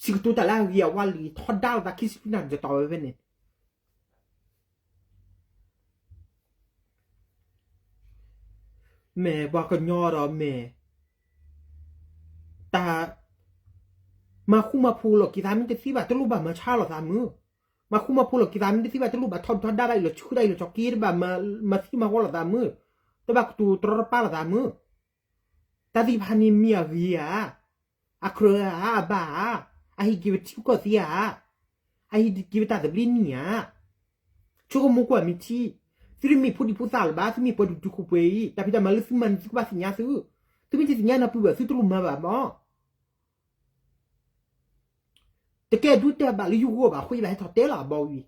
စံးကတိၤတၢ်လၢအဂ့ၤအဝါလံ ထီဒါလိာ်သးခံဆံဖုနၢ်ကတီၤဝဲဖဲန့ၣ် မ့ၢ်ပှၤကညီဒီးမ့ၢ် တၢ် မၤဃူမၤဖိးလိာ်က့ၤသးမ့ၢ်တသ့ဘၣ် တလိၣ်ဘၣ်မၤဆါလိာ်သးမုၢ်, မၤဃူမၤဖိးလိာ်က့ၤသးမ့ၢ်တသ့ဘၣ် တလိၣ်ဘၣ်ထီဒုၣ်ထီဒါဘၣ်အံၤလီၤဆူၣ်ဒါအံၤလီၤက့ၤ တဘၣ်မၤသံမၤဝီလိာ်သးမုၢ်, တဘၣ်ကတိၤတရီတပါလိာ်သးမုၢ်, တၢ်သ့ၣ်တဖၣ်န့ၣ်မ့ၢ်အဂ့ၤဧါ, အကြၢးဧါ, အဘၣ်ဧါ, အဟ့ၣ်က့ၤပထံပကီၢ်သ့ဧါ, အဟ့ၣ်က့ၤပတၢ်သဘျ့န့ၣ်ဧါ ဆိကမိၣ်ကွၢ်မ့ၢ်ထံ, သုတမ့ၢ်ဖိဒံဖိသၣ်လၢၤဘၣ် သုမ့ၢ်ပှၤဒူၣ်တုာ်ခိၣ်ပှဲၤအံၤ တၢ်ဖံးတၢ်မၤလ�꯫ သုမၤန့ၣ် သုကဘၣ်သ့ၣ်ညါသု, သုမ့ၢ်တသ့ၣ်ညါနၢ်ပၢၢ်ဘၣ် သုတလိၣ်မၤဘၣ်မၢ်, တကဲဒိတဲာ်ဘၣ်လၢယဂီၢ်ဘၣ် ဃိယဘၣ်ဟဲထီၣ်တဲလီၤအဘီဝံၤ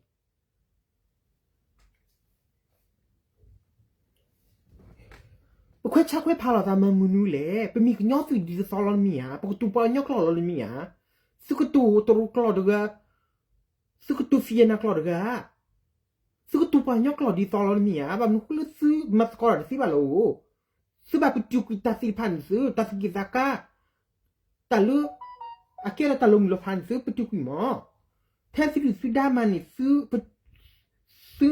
ပခွဲးဆါခွဲးဖးလိာ်သးမၤမနုၤလဲၣ်. ပမ့ၢ်ကညီသူၣ်ဒ်သိးလီၤတမ့ၢ်ဧါ, ပကတိၤပှၤကညီကျိာ်လီၤတမ့ၢ်ဧါ, သုကတိၤတရူးကျိာ်တဂၤ, သုကတိၤဖံးယဲၢ်နၤကျိာ်တဂၤ, သုကတိၤပှၤကညီကျိာ်ဒ်သိးလီၤတမ့ၢ်ဧါ, ဘၣ်မနုၤဃိလၢသုမၤသကိးတၢ်တသ့ဘၣ်လီၤဧိၤ, သုဘၣ်ပတုာ်ကွံာ်တၢ်သ့ၣ်တဖၣ်န့ၣ်သု, တၢ်သူၣ်က့ၣ်သးကါ တၢ်လၢ အကဲထီၣ်တၢ်လီၤမုၢ်လီၤဖးန့ၣ်သု ပတုာ်ကွံာ်မၢ်, ဖဲသုဒုၣ်သုဒါမၤန့ၣ်သု, သု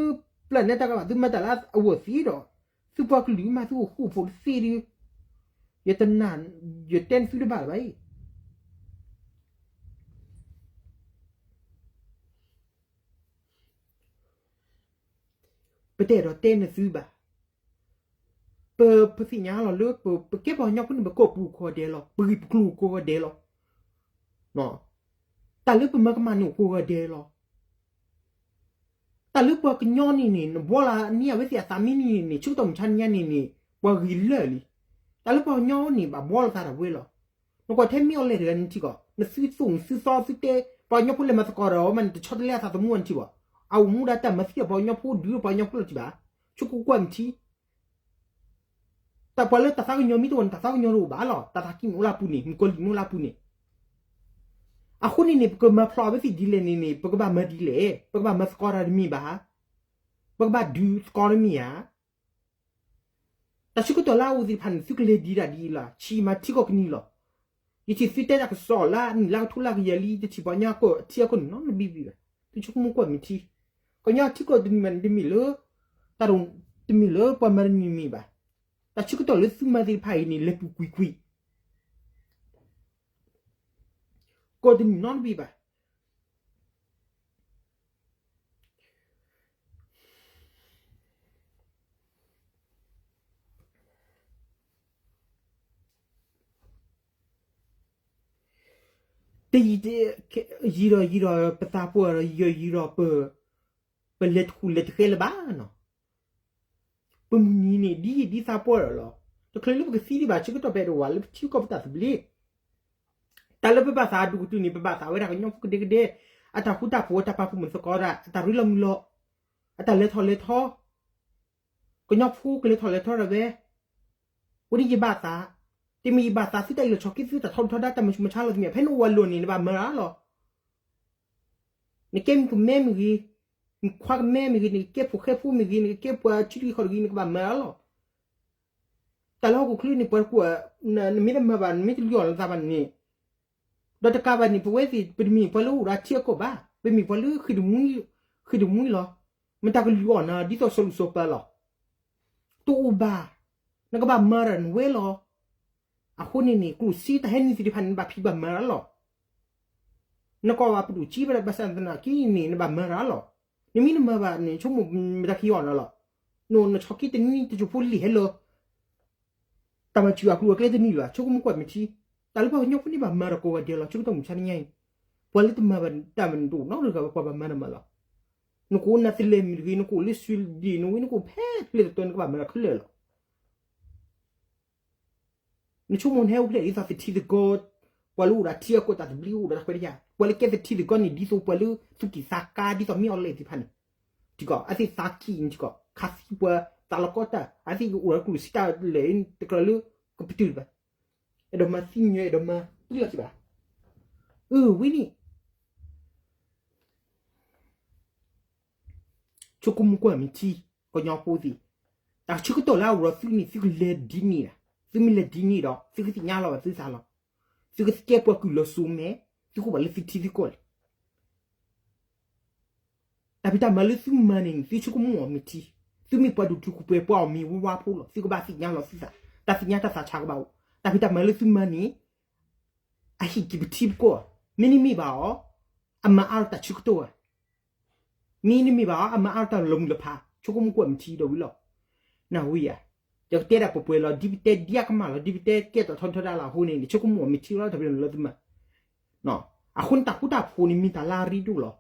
ပျၢ်နဲတၢ်ကဘၣ် သုမၤတၢ်လၢအဂီၢ်သ့ဒီး, သုပှၤကလုာ်မးသုအိၣ်ဃူအိၣ်ဖိးတသ့ဒီး, ယတနာ်, ယတဲန့ၢ်သုတဘၣ်လၢၤဘၣ်အံၤ ပတအဲၣ်ဒိးတဲန့ၢ်သုဘၣ်. ပ, ပသ့ၣ်ညါလီၤလၢပ, ပကဲပှၤကညီဖိန့ၣ် ပကိာ်ပူၤကိးဂၤဒဲးလီၤ, ပဂံၢ်ပကျိၤကိးဂၤဒဲးလီၤ. တၢ်လၢပမၤကမၣ်န့ၣ်အိၣ်ကိးဂၤဒဲးလီၤ. တၢ်လၢပှၤကညီန့ၣ်န့ၣ် နဘှီလီၤန့ၢ်အဝဲသ့ၣ်အသးမံန့ၣ်န့ၣ် ဆၢကတီၢ်မုၢ်ဆါနံၤညါန့ၣ်န့ၣ် ပှၤဂ့ၤလၢာ်လံ. တၢ်လၢပှၤကညီန့ၣ် ဘၣ်ဘှီလိာ်သးဒၣ်ဝဲလီၤ. နကွၢ်ထဲမ့ၢ်အီၤလဲၣ်တဂၤန့ၣ်ထံကီး နသုသူၣ်နသုသီသုတဲ ပှၤကညီဖိလဲၤမၤသကိးဒီးအီၤမးန့ၣ် တဆီတလဲအသးသမူအီၤန့ၣ်ထံဘၣ်. အအိၣ်မူဒၣ်တၢ်မၤသံအီၤပှၤကညီဖိဒုးပှၤကညီဖိလီၤထံဘၣ်. ဆိကမိၣ်ကွၢ်မ့ၢ်ထံ တၢ်ပှၤလၢတၢ်သးကညီၤမ့ၢ်တအိၣ်န့ၣ် တၢ်သးကညီၤတအိၣ်ဘၣ်လီၤ. တၢ်သးကံၢ်မ့ၢ်အိၣ်လၢအပူၤန့ၣ် မုၣ်ကီၤလံၢ်မ့ၢ်အိၣ်လၢအပူၤန့ၣ် အဃိန့ၣ်န့ၣ် ပကမၤဖျိးအဝဲသ့ၣ်ဒ်လဲၣ်န့ၣ်န့ၣ် ပကဘၣ်မၤဒ်လဲၣ်. ပကဘၣ်မၤသကိးတၢ်တမ့ၢ်ဘၣ်. ပကဘၣ်ဒုးသကိးတမ့ၢ်ဧါ. တၢ်ဆၢကတီၢ်လၢအအိၣ်သ့ၣ်တဖၣ်န့ၣ် သုကလဲၤဒံးတၢ်ဒ်အံၤလီၤ. ဆံးမၤထံကီၢ်ကနံၤလီၤ. ယထံၣ်သုတဲတၢ်ကစီၣ်လၢအနံၣ်လၢကထိလၢကယၤလံ တထံၣ်ပှၤကညီအထံအကီၢ်န့ၣ်နီတဘ့ၣ်ဘ့ၣ်ဘၣ်. သုဆိကမိၣ်ကွၢ်မ့ၢ်ထံ ကညီထံကီၢ်တနံၤမးန့ၣ် တမ့ၢ်လၢ တၢ်တမ့ၢ်လၢပှၤမၤတနံၤမံၤဘၣ်. တၢ်ဆၢကတီၢ်လၢသုမၤသ့ၣ်တဖၣ်အံၤန့ၣ် လဲၤပူၤကွံာ်ကွံာ် ကီၢ်တနံၤနီတဘ့ၣ်ဘၣ်. တယံာ်, ယံာ်ဒီးယံာ်ဒီးပသးပှၢ်ဒီး ယံာ်ဒီးယံာ်ဒီးပ, ပလဲၤတဃူလဲၤတဃဲလၢၤဘၣ်နီၤ. ပမုၢ်နံၤန့ၣ် ဒ်ယံာ်ဒ်သးပှၢ်ဒီးလီၤ. တချုးလၢပကသံဒံးဘၣ်ဆၢကတီၢ် ပအဲၣ်ဒိးဝဲလၢပထံကီၢ်ပတၢ်သဘျ့ တၢ်လၢပဘၣ်သးအဒိၣ်ကတၢၢ်န့ၣ် ပဘၣ်သးဝဲဒၣ်ကညီဖိကဒဲကဒဲ, အတၢ်ဃူတၢ်ဖိး အတၢ်ပာ်ဖှိၣ်မုာ်သကိးတၢ် အတၢ်ရ့လီၤမုာ်လီၤ, အတၢ်လဲၤထီၣ်လဲၤထီ, ကညီဖိကလဲၤထီၣ်လဲၤထီဒၣ်ဝဲ, ဝဲဒ်ယဘၣ်သး, တမ့ၢ်ယဘၣ်သးသုတၢ်အံၤလီၤဆီ က့ၤသုတၢ်ထီဒုၣ်ထီဒါ တၢ်မၤဆူၣ်မၤဆါလီၤတမ့ၢ် ဖဲနအိၣ်ဝဲလိၤန့ၣ် နဘၣ်မၤရၤလီၤ. နကဲမုၣ်ကမဲမ့ၢ်ဂ့ၤ, မုၣ်ခွါကမဲမ့ၢ်ဂ့ၤ, နကကဲဖိၣ်ဃဲဖိမ့ၢ်ဂ့ၤ, နကကဲပှၤဆံးတဂ့ၤဃီတဂ့ၤ နကဘၣ်မၤရၤလီၤ. တၢ်လၢဟီၣ်ခိၣ်ချၢန့ၣ် ပှၤတကွၢ်, နမ့ၢ်တမၤဘၣ် နမ့ၢ်တလုၢ်အီၣ်လၢသးဘၣ်န့ၣ်, ဒီးတကးဘၣ်န့ၣ် ပဝဲသ့ၣ် ပတမ့ၢ်ပှၤလၢအိၣ်ဒီးအထံအကီၢ်ဘၣ်, ပမ့ၢ်ပှၤလၢ ဃ့ၢ်တမှံလီၤ. မတၤကလုၢ်အီၣ်နၤ ဒ်သိးစီၤလူၢ်စီၤပၤလီၤ. တအိၣ်ဘၣ်. နကဘၣ်မၤတၢ်နဝဲလီၤ. အဃိန့ၣ်န့ၣ် ကျိၣ်စ့တၢ်ဟဲနုာ်သ့ၣ်တဖၣ်န့ၣ် နဘၣ်ဖံးဘၣ်မၤတၢ်လီၤ. နကွၢ်ဘၣ်ပဒိၣ်က့ဘၣ် ဘၣ်ဆၣ်သနာ်က့န့ၣ် နဘၣ်မၤတၢ်လီၤ. နမ့ၢ်နမၤဘၣ်န့ၣ် ဆိကမိၣ်မတၤကဟ့ၣ်အီၣ်နၤလီၤ. နနဆီၣ်က့တနံၤ တစိၢ်ဖိလံာ်ဟဲလၢ တၢ်မၤစၢၤအကျိၤအကျဲတန့ၢ်လၢၤဘၣ်. ဆိကမိၣ်ကွၢ်မ့ၢ်ထံ, တၢ်လၢပှၤကညီဖိန့ၣ်ဘၣ်မၤတၢ်ကိးဂၤဒဲးလီၤ. ဆၢကတီၢ်မုၢ်ဆါတနံၤအံၤ, ပှၤလၢတမၤဘၣ်တၢ်မၤန့ၣ်တအိၣ်နီတဂၤဘၣ် ပှၤဘၣ်မၤတၢ်မၤလီၤ. နကအိၣ်နသလဲၣ်မ့ၢ်တဂ့ၤ, နကအိၣ်လၢ Sweden နဝဲ နကအိၣ်ဖဲဖျဲၣ်တတီၤ နကဘၣ်မၤတၢ်ခဲလၢာ်လီၤ. နဆိကမိၣ်နဟဲအိၣ်ဖျဲၣ်ဒ်သိးသထံသကိး, ပှၤလၢအိၣ်ဒီးထံအကီၢ်တၢ်သဘျ့အိၣ်ဒီးတၢ်ခွဲးတၢ်ယာ်, ပှၤလၢကဲသထံသကိးန့ၣ် ဒ်သိးပှၤလၢသူၣ်ကံၢ်သးကါ ဒ်သိးမ့ၢ်အီၤလဲၣ်သ့ၣ်တဖၣ်န့ၣ်, ထံကီၢ် အသ့ၣ်သးကံၢ်န့ၣ်ထံကီၢ် ခးသံပှၤသးလီၤကီတၢ် အသ့ၣ်ကအိၣ်ဒီးကျိၣ်စ့တၢ်လဲၣ် တကြၢးလၢကပတုာ်ဘၣ်, အဲၣ်ဒိးမၤသံညါ အဲၣ်ဒိးမၤသံလီၤက့ၤဘၣ်. အၢ ဝဲန့ၣ် ဆိကမိၣ်ကွၢ်မ့ၢ်ထံ, ကညီဖိသ့ၣ်, တၢ်ဆၢကတီၢ်လၢအအိၣ်ဒီးသုန့ၣ် သုကလဲၤဒ်န့ၣ်ဧါ. သုမ့ၢ်လဲၤဒ်န့ၣ်ဒီး သုကသ့ၣ်ညါလီၤဘၣ်သုသးလီၤ. သုကသကဲပှၤကုၢ်လီၤစိၤမဲာ်, သုကအိၣ်ဘၣ်လၢသုထံသုကီၢ်လံ. တၢ်ဖံးတၢ်မၤလၢသုမၤန့ၣ်န့ၣ် သုဆိကမိၣ်အီၤမ့ၢ်ထံ, သုမ့ၢ်ပှၤဒိၣ်တုာ်ခိၣ်ပှဲၤ ပှၤအီၣ်မ့ၤဝါဝါဖိလီၤ. သုကဘၣ်သ့ၣ်ညါလီၤသုသး, တၢ်သ့ၣ်ညါတၢ်သးဆးကဘၣ်အိၣ်. တၢ်ဖံးတၢ်မၤလၢသုမၤန့ၣ် အဟ့ၣ်က့ၤပထံပကီၢ်ဧါ. မ့တမ့ၢ်ဘၣ်အီၤ, အမၤအါထီၣ်တၢ်ဆၢကတီၢ်ဧါ. မ့တမ့ၢ်ဘၣ်အီၤ အမၤအါထီၣ်တၢ်လီၤမုၢ်လီၤဖး, ဆိကမိၣ်ကွၢ်မ့ၢ်ထံဒီးဝံၤလီၤ. နၢ်ဟူယၤ, ယကတဲဒၣ်ပှဲၤပှဲၤလီၤ. ဒ်ပတဲဒ်အကမၣ်လီၤ, ဒ်ပတဲကဲတၢ်ထီထီဒါလီၤအဃိန့ၣ် ဆိကမိၣ်မ့ၢ်ထံလီၤ. တၢ်ဖံးတၢ်မၤလၢသုမၤ အဃိန့ၣ် တၢ်ဃူတၢ်ဖိးန့ၣ် မ့ၢ်တၢ်လၢအရ့ဒိၣ်လီၤ.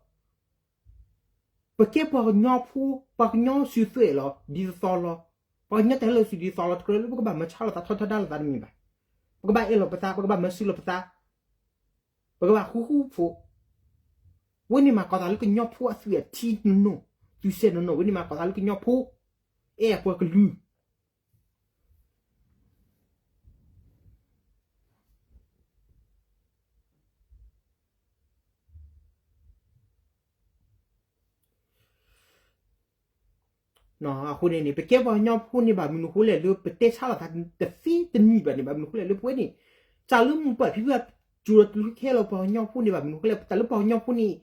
ပကဲပှၤကညီဖိ, ပှၤကညီစုသွဲၣ်လီၤ ဒ်သိးသိးလီၤ. ပှၤကညီတၢ်ဟဲလီၤဆူၣ်ဒ်သိးလီၤ တကြၢးလၢပကဘၣ်မၤဆါလိာ်သးထီထီဒါလိာ်သးတမ့ၢ်ဘၣ်. ပကဘၣ်အဲၣ်လိာ်ပသး, ပကဘၣ်မၤစၢၤလိာ်ပသး, ပကဘၣ်ဃူဃူဖိး. ဝဲန့ၣ်မၤကီးသးလၢကညီဖိအသွံၣ်အထံနီၢ်နီၢ်, သွံၣ်စဲနီၢ်နီၢ်, ဝဲန့ၣ်မၤကီးသးလၢကညီဖိ အဲၣ်အပှၤကလုာ် အဃိန့ၣ်န့ၣ် ပကဲပှၤကညီဖိန့ၣ် ဘၣ်မနုၤအဃိလဲၣ်လၢပတဲဆါလိာ်သးတသ့တနံၤဘၣ်န့ၣ် ဘၣ်မနုၤအဃိလဲၣ်လၢပဝဲန့ၣ် တၢ်လၢမိၢ်ပၢ်ဖံဖု စူၤဒီးတလၢခဲလီၤပှၤကညီဖိန့ၣ် ဘၣ်မနုၤအဃိလဲၣ် တၢ်လၢပှၤကညီဖိန့ၣ်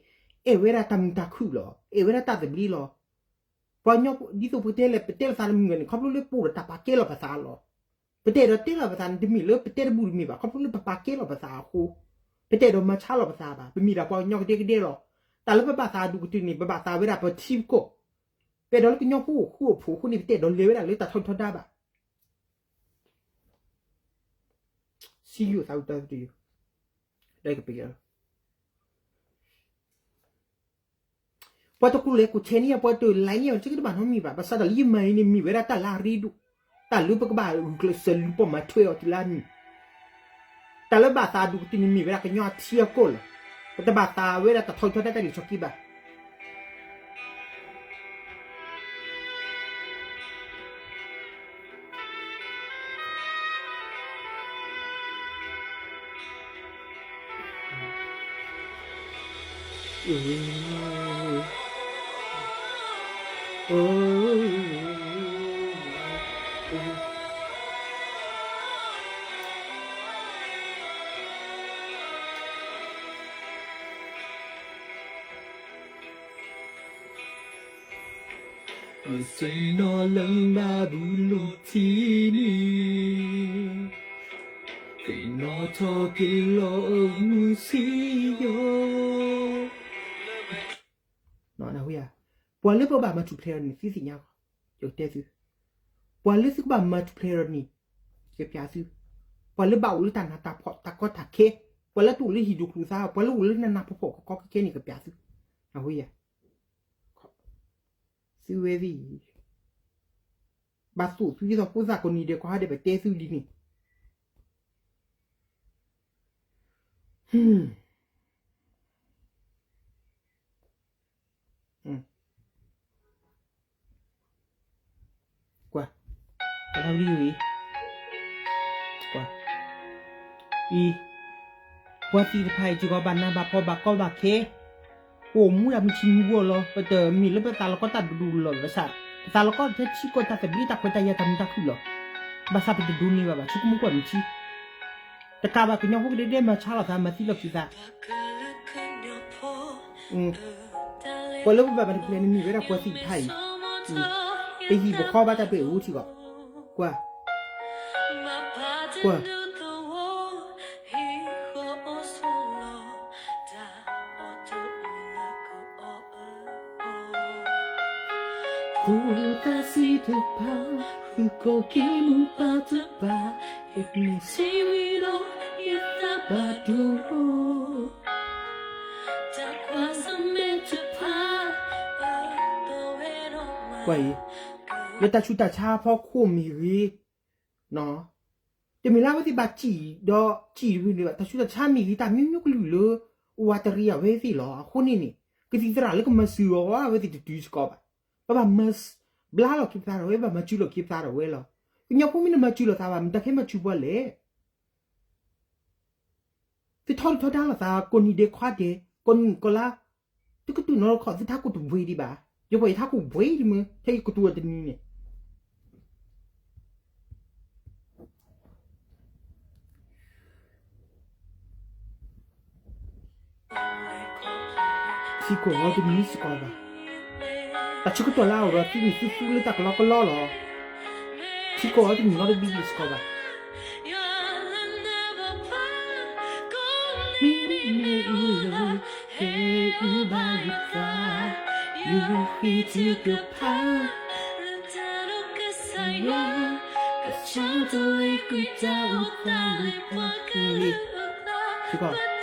အဲၣ်ဝဲဒၣ်တၢ်မုာ်တၢ်ခုၣ်လီၤ, အဲၣ်ဝဲဒၣ်တၢ်သဘျ့လီၤ. ပှၤကညီ ဒ်သိးပတဲလဲၣ် ပတဲလိာ်သးတမုာ်ဘၣ်န့ၣ် ခီဖျိလၢပအိၣ်ဒီးတၢ်ပာ်ကဲလိာ်ပသးလီၤ. ပတအဲၣ်ဒိးတဲလိာ်ပသးန့ၣ် တမ့ၢ်လၢပတဲတဘူၣ်တမ့ၢ်ဘၣ် ခီဖျိလၢပပာ်ကဲလိာ်ပသးအဃိ, ပတအဲၣ်ဒိးမၤဆါလိာ်ပသးဘၣ်, ပမ့ၢ်ဒၣ်ပှၤကညီကဒဲကဒဲလီၤ. တၢ်လၢပဘၣ်သးဒိၣ်ကတၢၢ်န့ၣ် ပဘၣ်သးဝဲဒၣ်ပထံပကီၢ်, ပအဲၣ်ဒိးလၢကညီဖိအိၣ်ဃူအိၣ်ဖိးအဃိန့ၣ် ပတအဲၣ်ဒိးလဲၤဝဲဒၣ်လၢတၢ်ထီထီဒါဘၣ်. စံယိၣ်သးဝံၣ်တၢ်တယိၤ, ဒီးကပ့ၤလီၤ ပှၤတကိးလဲၤကိးဆဲန့ၢ်ယၤ ပှၤတလဲၤန့ၢ်ယၤ ကတဘၣ်နီတမံၤဘၣ်. ဘၣ်ဆၣ်တၢ်လၢယမၤအံၤန့ၣ် မ့ၢ်ဝဲဒၣ်တၢ်လၢအရ့ဒိၣ်, တၢ်လၢပကဘၣ်ဂုာ်ကျဲးစၢးလူၤပိာ်မၤထွဲအီၤတုၤလၢအမုာ်. တၢ်လၢဘၣ်သးဒိၣ်ကတၢၢ်န့ၣ် မ့ၢ်ဝဲဒၣ်ကညီအထံအကီၢ်လီၤ. ပတဘၣ်သးဝဲဒၣ်တၢ်ထီထီဒါတၢ်လံၤဆီၣ်က့ဘၣ်. သ့ၣ်နီၣ်လၢနဘၣ်ဘူၣ်လိာ်ထံန့ၣ်, သ့ၣ်နီၣ်ထီၣ်က့ၤလီၤမုၢ်ဆံးယီၤ. ပှၤလၢပကဘၣ်မၤထူၣ်ဖျဲးဒီးန့ၣ် သုသ့ၣ်ညါ, ယကတဲသု, ပှၤလၢသုကဘၣ်မၤထူၣ်ဖျဲးဒီးန့ၣ်, ယကပျးသု, ပှၤလၢဘၣ်အိၣ်လၢတၢ်နးတၢ်ဖှီၣ်တၢ်ကီတၢ်ခဲ, ပှၤလၢတအိၣ်လၢဟံၣ်ဒိၣ်ကျိၤသး ပှၤလၢအိၣ်လၢနးနးဖှီၣ်ဖှီၣ်ကီကီခဲခဲန့ၣ် ကပျးသု, အဝဲယၤ သုဝဲသ့ၣ် ဘၣ်သိၣ်သုဒ်သိးဖိသၣ်ကိးနံၤဒဲး ကီဟါဒဲးပတဲသုဒ်န့ၣ်, ကွၢ်, ကွၢ်, အံၤ, ပှၤသ့ၣ်တဖၣ်အံၤစ့ၢ်ကီး ဘၣ်နးဘၣ်ဖှီၣ်ဘၣ်ကီဘၣ်ခဲ, ပအိၣ်မူဒၣ်မုၢ်ဆံမုၢ်ဂီၢ်လီၤ. ပတမ့ၢ်လၢပသးလီၤကီတၢ်ဒူၣ်ဒူၣ်လီၤဘၣ်ဆၣ်, ပသးလီၤကီထဲထံကီၢ်တၢ်သဘျ့တၢ်ခွဲးတၢ်ယာ်တၢ်မုာ်တၢ်ခုၣ်လီၤ. ဘၣ်ဆၣ်ပတဒိးန့ၢ်ဘၣ်ဘၣ် ဆိကမိၣ်ကွၢ်မုၢ်ထံ, တကးဘၣ် ကညီဖိကဒဲဒဲမၤဆါလိာ်သး မၤသံလိာ်က့ၤသး, ပှၤလၢပဘၣ်မၤတပျဲၤန့ၣ် မ့ၢ်ဝဲဒၣ်ပှၤသ့ၣ်တဖၣ်အံၤ, ပဟံၣ်ပဃီဘၣ်တၢ်ပှဲၤအိၣ်ထံကီၢ်, ကွၢ်, ကွၢ် ဖိသၣ်စံးတဖၣ်, သုးခိၣ်က့မူပၢ်တဖၣ်, ယမ့ၢ်စံးဝံၤဒီး ယသးဘၣ်ဒိ, တၢ်ကွၢ်ဆၢၣ်မဲာ်တဖၣ်, ကွၢ်အံၤ, လၢတၢ်ဆူးတၢ်ဆါအဖီခိၣ်မ့ၢ်ဂ့ၤ, တမ့ၢ်လၢအဝဲသ့ၣ်ဘၣ်စံၣ်ဒီးစံၣ်တမ့ၢ်ဘၣ်, တၢ်ဆူးတၢ်ဆါမ့ၢ်ဂ့ၤ တၢ်မံၤမံၤကလုာ်လၢ အိၣ်ဝးတရံးအဝဲသ့ၣ်လီၤ. အဃိန့ၣ်န့ၣ် ကသံၣ်သရၣ်လၢကမၤစၢၤအီၤအဝဲသ့ၣ်တတုၤစ့ၢ်ကီးဘၣ်. ပဘၣ်မၤဘျါလီၤက့ၤပသးဒီးဝဲ, ဘၣ်မၤစၢၤလီၤက့ၤပသးဒီးဝဲလီၤ. ကညီဖိမ့ၢ်နမၤစၢၤလိာ်သးဘၣ် မတၤကဟဲမၤစၢၤပှၤလဲၣ်. သုထီဒုၣ်ထီဒါလိာ်သး ကိးနံၤဒဲးခွါဒဲး, ကိးနံၤကိးလါ, သုကတူၢ်နီၣ်တခီ သုထးခိၣ်တဘှ့ဒံးဘၣ်. ယပှၤယထးခိၣ်ဘှ့ဒံးမ့ၢ် ထဲယကတူၢ်အီၤတနံၤန့ၣ် ထံကီၢ်အံၤတမံၤစ့ၢ်ကီးဘၣ်. တၢ်ဆၢကတီၢ်လၢအအိၣ်ဒီးသုန့ၣ် သုသူလၢတၢ်ကလီကလီလီၤ. ထံကီၢ်အံၤတမံၤနီတဘျီဘၣ်စ့ၢ်ကီးဘၣ်. မ့မ့ၢ်အူလၢ ဟဲအူဘၣ်ယသး, ယဃ့ထုကဖၣ် လၢတၢ်ဒီးကစၢ်ယွၤ, ကဆီတလဲကွံာ်တၢ်အိၣ်သးလၢပှၤကလုာ်. စ့ၢ်ကီး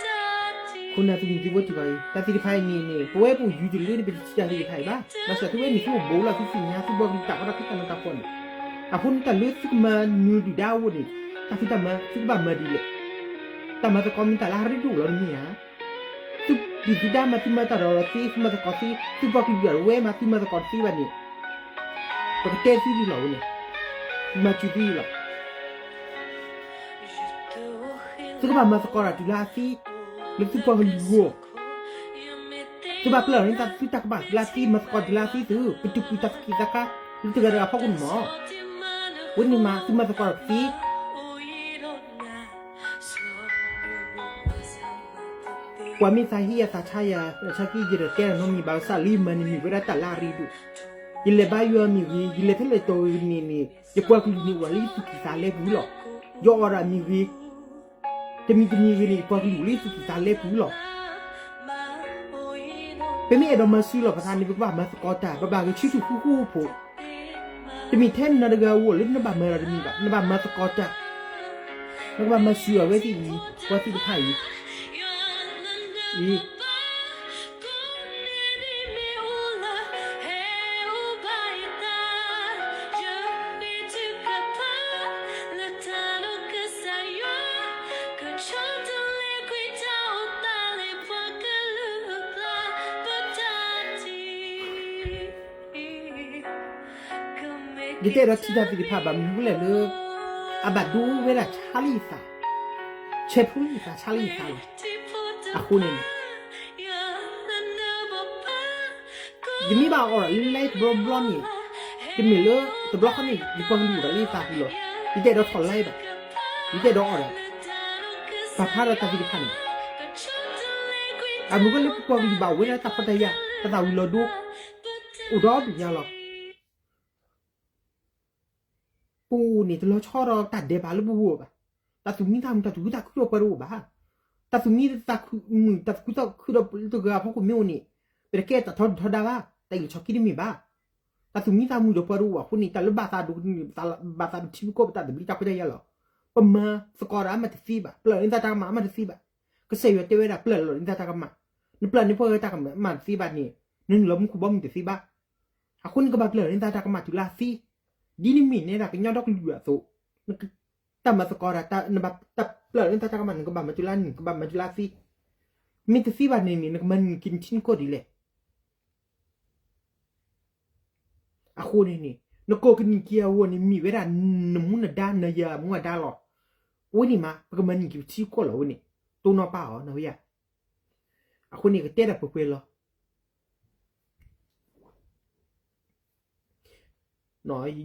ခိၣ်နၢ်သုးမုၢ်သံၣ်ဘိစ့ၢ်ကီးအံၤ တၢ်သ့ၣ်တဖၣ်အံၤန့ၣ်န့ၣ် ပဝဲပအိၣ်ယူၤတလၢန့ၣ် ပတထံၣ်တၢ်သ့ၣ်တဖၣ်အံၤဘၣ်. ဘၣ်ဆၣ်သုဝဲန့ၣ် သုအိၣ်ဘူးလီၤ သုသ့ၣ်ညါ သုပှၤကလုာ်တၢ်အီၣ်တၢ်အီတၢ်နးတၢ်ဖှီၣ်န့ၣ်, အဃိန့ၣ်တၢ်လၢသုကမၤနၢၤဒုၣ်ဒါအဂီၢ်န့ၣ် တၢ်ဖံးတၢ်မၤ သုကဘၣ်မၤဒ်လဲၣ်. တၢ်မၤသကိးမ့ၢ်တၢ်လၢအရ့ဒိၣ်လီၤတမ့ၢ်ဧါ. သုဒုၣ်သုဒါမၤသုမၤတၢ်ဒီးသ့ သုမၤသကိးသ့ သုပှၤကလုာ်ဒၣ်ဝဲမၤသုမၤသကိးတသ့ဘၣ်န့ၣ် ပကတဲသုဒ်လီၤဝဲန့ၣ်, မၤစၢၤသုဒ်လီၤ. သုကဘၣ်မၤသကိးတၢ်တုၤလၢအသ့, လၢသုပှၤကလုာ်အဂီၢ်, သုဘၣ်ပျၢ်လီၤန့ၢ်သုတၢ်ကမၣ်တုၤလၢအသ့, မၤသကိးတုၤလၢအသ့သု, ပတပူၤတၢ်သကံးသကါ လၢတဂၤတဂၤအဖီခိၣ်န့ၣ်မး, ဝဲန့ၣ်မး သုမၤသကိးတၢ်သ့ ပှၤမ့ၢ်သးဟ့ယၤသးဆါယၤ သးဆါက့ ယတတဲတၢ်နီတမံၤဘၣ် ဘၣ်ဆၣ်လၢယမၤန့ၣ်မ့ၢ်ဝဲဒၣ်တၢ်လၢအရ့ဒိၣ်. ယလဲၤဘါယွၤမ့ၢ်ဂ့ၤ, ယလဲၤဖဲလဲၣ်တီၤဂ့ၤန့ၣ်န့ၣ် ယပှၤကလုာ်န့ၣ်အိၣ်လၢယသူၣ်ကံၢ်သးလဲပူၤလီၤ. ယအီၣ်ဒၣ်မ့ၢ်ဂ့ၤ, တမံၤတမံၤဂ့ၤန့ၣ် ယပှၤကလုာ်အိၣ်လၢယသူၣ်ကံၢ်သးလဲပူၤလီၤ. ပမ့ၢ်အဲၣ်ဒိးမၤစၢၤလီၤပသးန့ၣ် ပကဘၣ်မၤသကိးတၢ်, ပဘၣ်ဂဲၤဆၢထၢၣ်ဃူဃူဖိး. တမ့ၢ်ထဲနၤတဂၤအဂီၢ်လၢနဘၣ်မၤတၢ်တမံၤဘၣ်, နဘၣ်မၤသကိးတၢ်, နကဘၣ်မၤစၢၤအဝဲသ့ၣ်အံၤ, ပှၤသ့ၣ်တဖၣ်အံၤ, အံၤ ယတဲဒီးထံၣ်တၢ်သ့ၣ်တဖၣ်ဘၣ်မနုၤလဲၣ်လၢ အဘၣ်ဒိဝဲဒၣ်ဆါလၢယသး, ဆဲးဖျိလၢယသး ဆါလၢယသးလီၤ. အဃိန့ၣ်န့ၣ် ယမ့ၢ်ဘၣ်အီၣ်ဒၣ်လၢ live တဘျီဘျီန့ၣ်, တမ့ၢ်လၢတဘျီဃီန့ၣ် ယပှၤကလုာ်အိၣ်ဒၣ်လၢယသးပူၤလီၤ. ယတအဲၣ်ဒိးထီၣ် live ဘၣ်. ယတအဲၣ်ဒိးအီၣ်ဒၣ် ပာ်ဖျါဒီးတၢ်သ့ၣ်တဖၣ်န့ၣ်, အမ့ၢ်ဝဲလၢပပှၤကလုာ်ဘၣ်အိၣ်ဝဲဒၣ်တၢ်ဖှီၣ်တၢ်ယာ် တၢ်သၣ်ဝံၤလီၤဒိ အိၣ်ဒီဒူၣ်ညါလီၤ. ပအိၣ်န့ၣ် တလီၤဆီဒီးတၢ်ဒဲးဘးလၢပဂီၢ်ဘၣ်. တၢ်သူၣ်မံသးမုာ် တၢ်သူၣ်ခုသးခုဒီးပှၤတအိၣ်ဘၣ်. တၢ်သူၣ်မံသးမုာ် တၢ်သူၣ်ခုသးခုဒီးတဂၤအဖီခိၣ်မ့ၢ်အိၣ်န့ၣ် ပတကဲတၢ်ထီဒုၣ်ထီဒါဘၣ်, တၢ်အ့ၣ်လိာ်ဆိးက့တမ့ၢ်ဘၣ်. တၢ်သူၣ်မံသးမုာ်ဒီးပှၤတအိၣ်ဘၣ်အဃိန့ၣ် တၢ်လၢဘၣ်သးဒိၣ်န့ၣ် ဘၣ်သးဒိၣ်ထံဖိကီၢ်ဖိ ပတၢ်သဘျ့တၢ်ခွဲးတၢ်ယာ်လီၤ. ပမၤသကိးတၢ်အါမးတသ့ဘၣ်, ပျၢ်လီၤန့ၢ်သးတၢ်ကမၣ်အါမးတသ့ဘၣ်. ကစၢ်ယွၤတဲဝဲဒၣ် ပျၢ်လီၤန့ၢ်သးတၢ်ကမၣ်, နပျၢ်န့ၢ်ပှၤဂၤတၢ်ကမၣ်တသ့ဘၣ်န့ၣ် နနုာ်လီၤမူခိၣ်ဘီမုၢ်တသ့ဘၣ်. အဃိန့ၣ် ကဘၣ်ပျၢ်လီၤန့ၢ်သးတၢ်ကမၣ်တုၤလၢအသ့, ဒ်နမ့ၢ်နဲဒၣ်ကညီဒီကလုာ်အသိး, တၢ်မၤသကိးတၢ် နဘၣ်တၢ်ပျၢ်လီၤန့ၢ်သးတၢ်ကမၣ် နကဘၣ်မၤတုၤလၢနုာ် ကဘၣ်မၤတုၤလၢအသ့. မ့ၢ်တသ့ဘၣ်န့ၣ်န့ၣ် နကမၤနုာ်က့ၤနထံနကီၢ်ဒ်လဲၣ်. အဃိန့ၣ်န့ၣ် နကိးကနံၣ်က့ၤအဂီၢ်န့ၣ် မ့ၢ်ဝဲဒၣ်နမူနဒါ နယၤမူအဒါလီၤ. အဝဲန့ၣ်မး ပကမၤနုာ်က့ၤပထံကီၢ်လီၤဝဲန့ၣ်, တိၢ်နီၣ်ပၢ်အီၤ နဝဲယၤ. အဃိန့ၣ် ကတဲဒၣ်ပှဲၤပှဲၤလီၤ.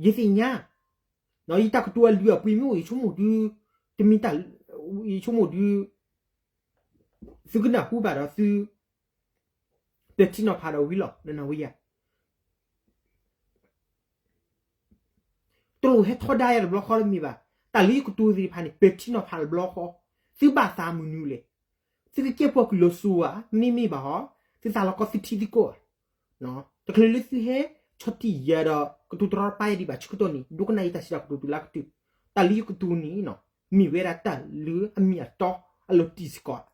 ယသ့ၣ်ညါ ယတၢ်ကတိၤအလုၢ်အပှ့ၤမ့ၢ်အိၣ် ယဆိကမိၣ်ဒုး, တမ့ၢ်တၢ်, ယဆိကမိၣ်ဒုး, သုကနၢ်ဟူဘၣ်ဒီးသု ပဲာ်ထံနီၤဖးဒီးဝံၤလီၤ နနၢ်ဟူယၤ တလိၣ်ဟဲထီဒါယၤတဘျီဃီတမ့ၢ်ဘၣ်. တၢ်လၢယကတိၤသ့ၣ်တဖၣ်န့ၣ် ပဲာ်ထံနီၤဖးတဘျီဃီ, သုဘၣ်သးမနုၤလဲၣ်. သုကကဲပှၤကလုာ်စိၤဧါ, မ့တမ့ၢ်ဘၣ်ဟီ, သုသးလီၤကီသုထံသုကီၢ်ဧါ. တချုးလၢသုဟဲဆီၣ်တံၢ်ယၤဒီး ကတိၤတရီတပါယၤဒံးဘၣ်ဆၢကတီၢ်န့ၣ် ဒိကနၣ်ယတၢ်စံးတၢ်ကတိၤတုၤလၢအကတၢၢ်. တၢ်လၢယကတိၤန့ၣ် မ့ၢ်ဝဲဒၣ်တၢ်လၢအမ့ၢ်အတီ အလီၤတံၢ်စ့ၢ်ကီး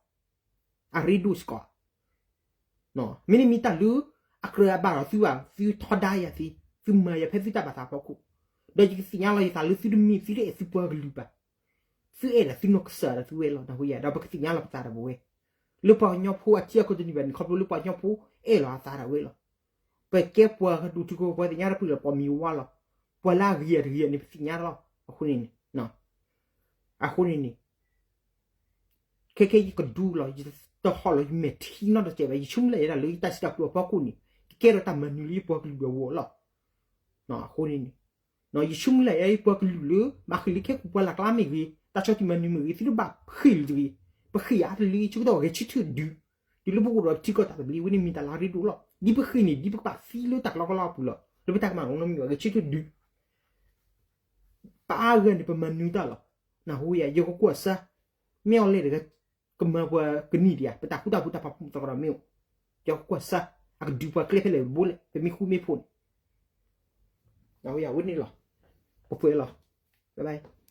အရ့ဒိၣ်စ့ၢ်ကီး မ့တမ့ၢ်တၢ်လၢ အကြၢးအဘၣ်ဒီးသုဘၣ်, သုထီဒါယၤသ့, သုမၤယၤဖဲသုတၢ်ဘၣ်သးဖီခိၣ်, ဒီးယကသ့ၣ်ညါလီၤယသးလၢသုတမ့ၢ်သုတအဲၣ်သုပှၤကလုာ်ဘၣ်. သုအဲၣ်ဒိးသုနီၢ်ကစၢ်ဒီးသုဝဲလီၤ နၢ်ဟူယၤ, ဒီးပကသ့ၣ်ညါလီၤပသးဒီးပဝဲ, လၢပှၤကညီဖိအထံအကီၢ်တန့ၢ်ဘၣ်န့ၣ် ခီဖျိလၢပှၤကညီဖိအဲၣ်လီၤအသးဒၣ်ဝဲလီၤ. ပကဲပှၤကဒူၣ်ထူကီၢ် ပှၤသ့ၣ်ညါတၢ်ပှဲၤလီၤ ပှၤမံၤဝါလီၤ. ပှၤလၢအဂ့ၤအတဂ့ၤန့ၣ် ပသ့ၣ်ညါလီၤ. အဃိန့ၣ်န့ၣ်, အဃိန့ၣ်န့ၣ် ခဲခဲယကဒူလီၤ, ယတဟီၣ်လီၤ ယမဲာ်ထံနီတစဲးဘၣ်. ယဆိကမိၣ်လၢယဲဒၣ်လၢယတၢ်စံးတၢ်ကတိၤအဖီခိၣ်န့ၣ် ကကဲထီၣ်တၢ်မၤနၢၤလၢယပှၤကလုာ်အဂီၢ်လီၤ. အဃိန့ၣ်န့ၣ် ယဆိကမိၣ်လၢယပှၤကလုာ်လၢ ဘၣ်ဃ့ၢ်လၢခဲကိာ်ပှၤလၢ်ကျါမ့ၢ်ဂ့ၤ, တၢ်ဆီၣ်တံၢ်မၤနၢၤမ့ၢ်ဂ့ၤ, သုတဘၣ်ဃ့ၢ်လၢၤတဂ့ၤ. ပဃ့ၢ်အါတလၢဆၢကတီၢ်ဂဲၤဆၢထၢၣ်ဒုး, တုၤလၢပအိၣ်ဒီးထံကီၢ်တၢ်သဘျ့ဝဲန့ၣ်မ့ၢ်တၢ်လၢအရ့ဒိၣ်လီၤ. ဒ်ပဃ့ၢ်န့ၣ် ဒ်ပကဘၣ်သံလၢတၢ်ကလီကလီအပူၤလီၤ. လၢပတၢ်ကမၣ်နီတမံၤဘၣ် ဂဲၤဆၢထၢၣ်ဒုး ပအါဂၤန့ၣ် ပမၤနၢၤတၢ်လီၤ. နၢ်ဟူယၤ ယကကွၢ်စၢ်, မ့ၢ်အီၤလဲၣ်တဂၤ ကမၤပှၤကနံၣ်ဒံးဧါ, ပတၢ်ဃူတၢ်ဖိးတၢ်ဖးဖီသကဒီးမ့ၢ်အိၣ်, ယကကွၢ်စၢ်, အကဒုးပှၤကျဲဖဲလဲၣ်တဘိလဲၣ် ပမ့ၢ်ဃူမ့ၢ်ဖိးန့ၣ်, နၢ်ဟူယၤ ဝဲန့ၣ်လီၤ, ပပှဲၤလီၤ, bye bye.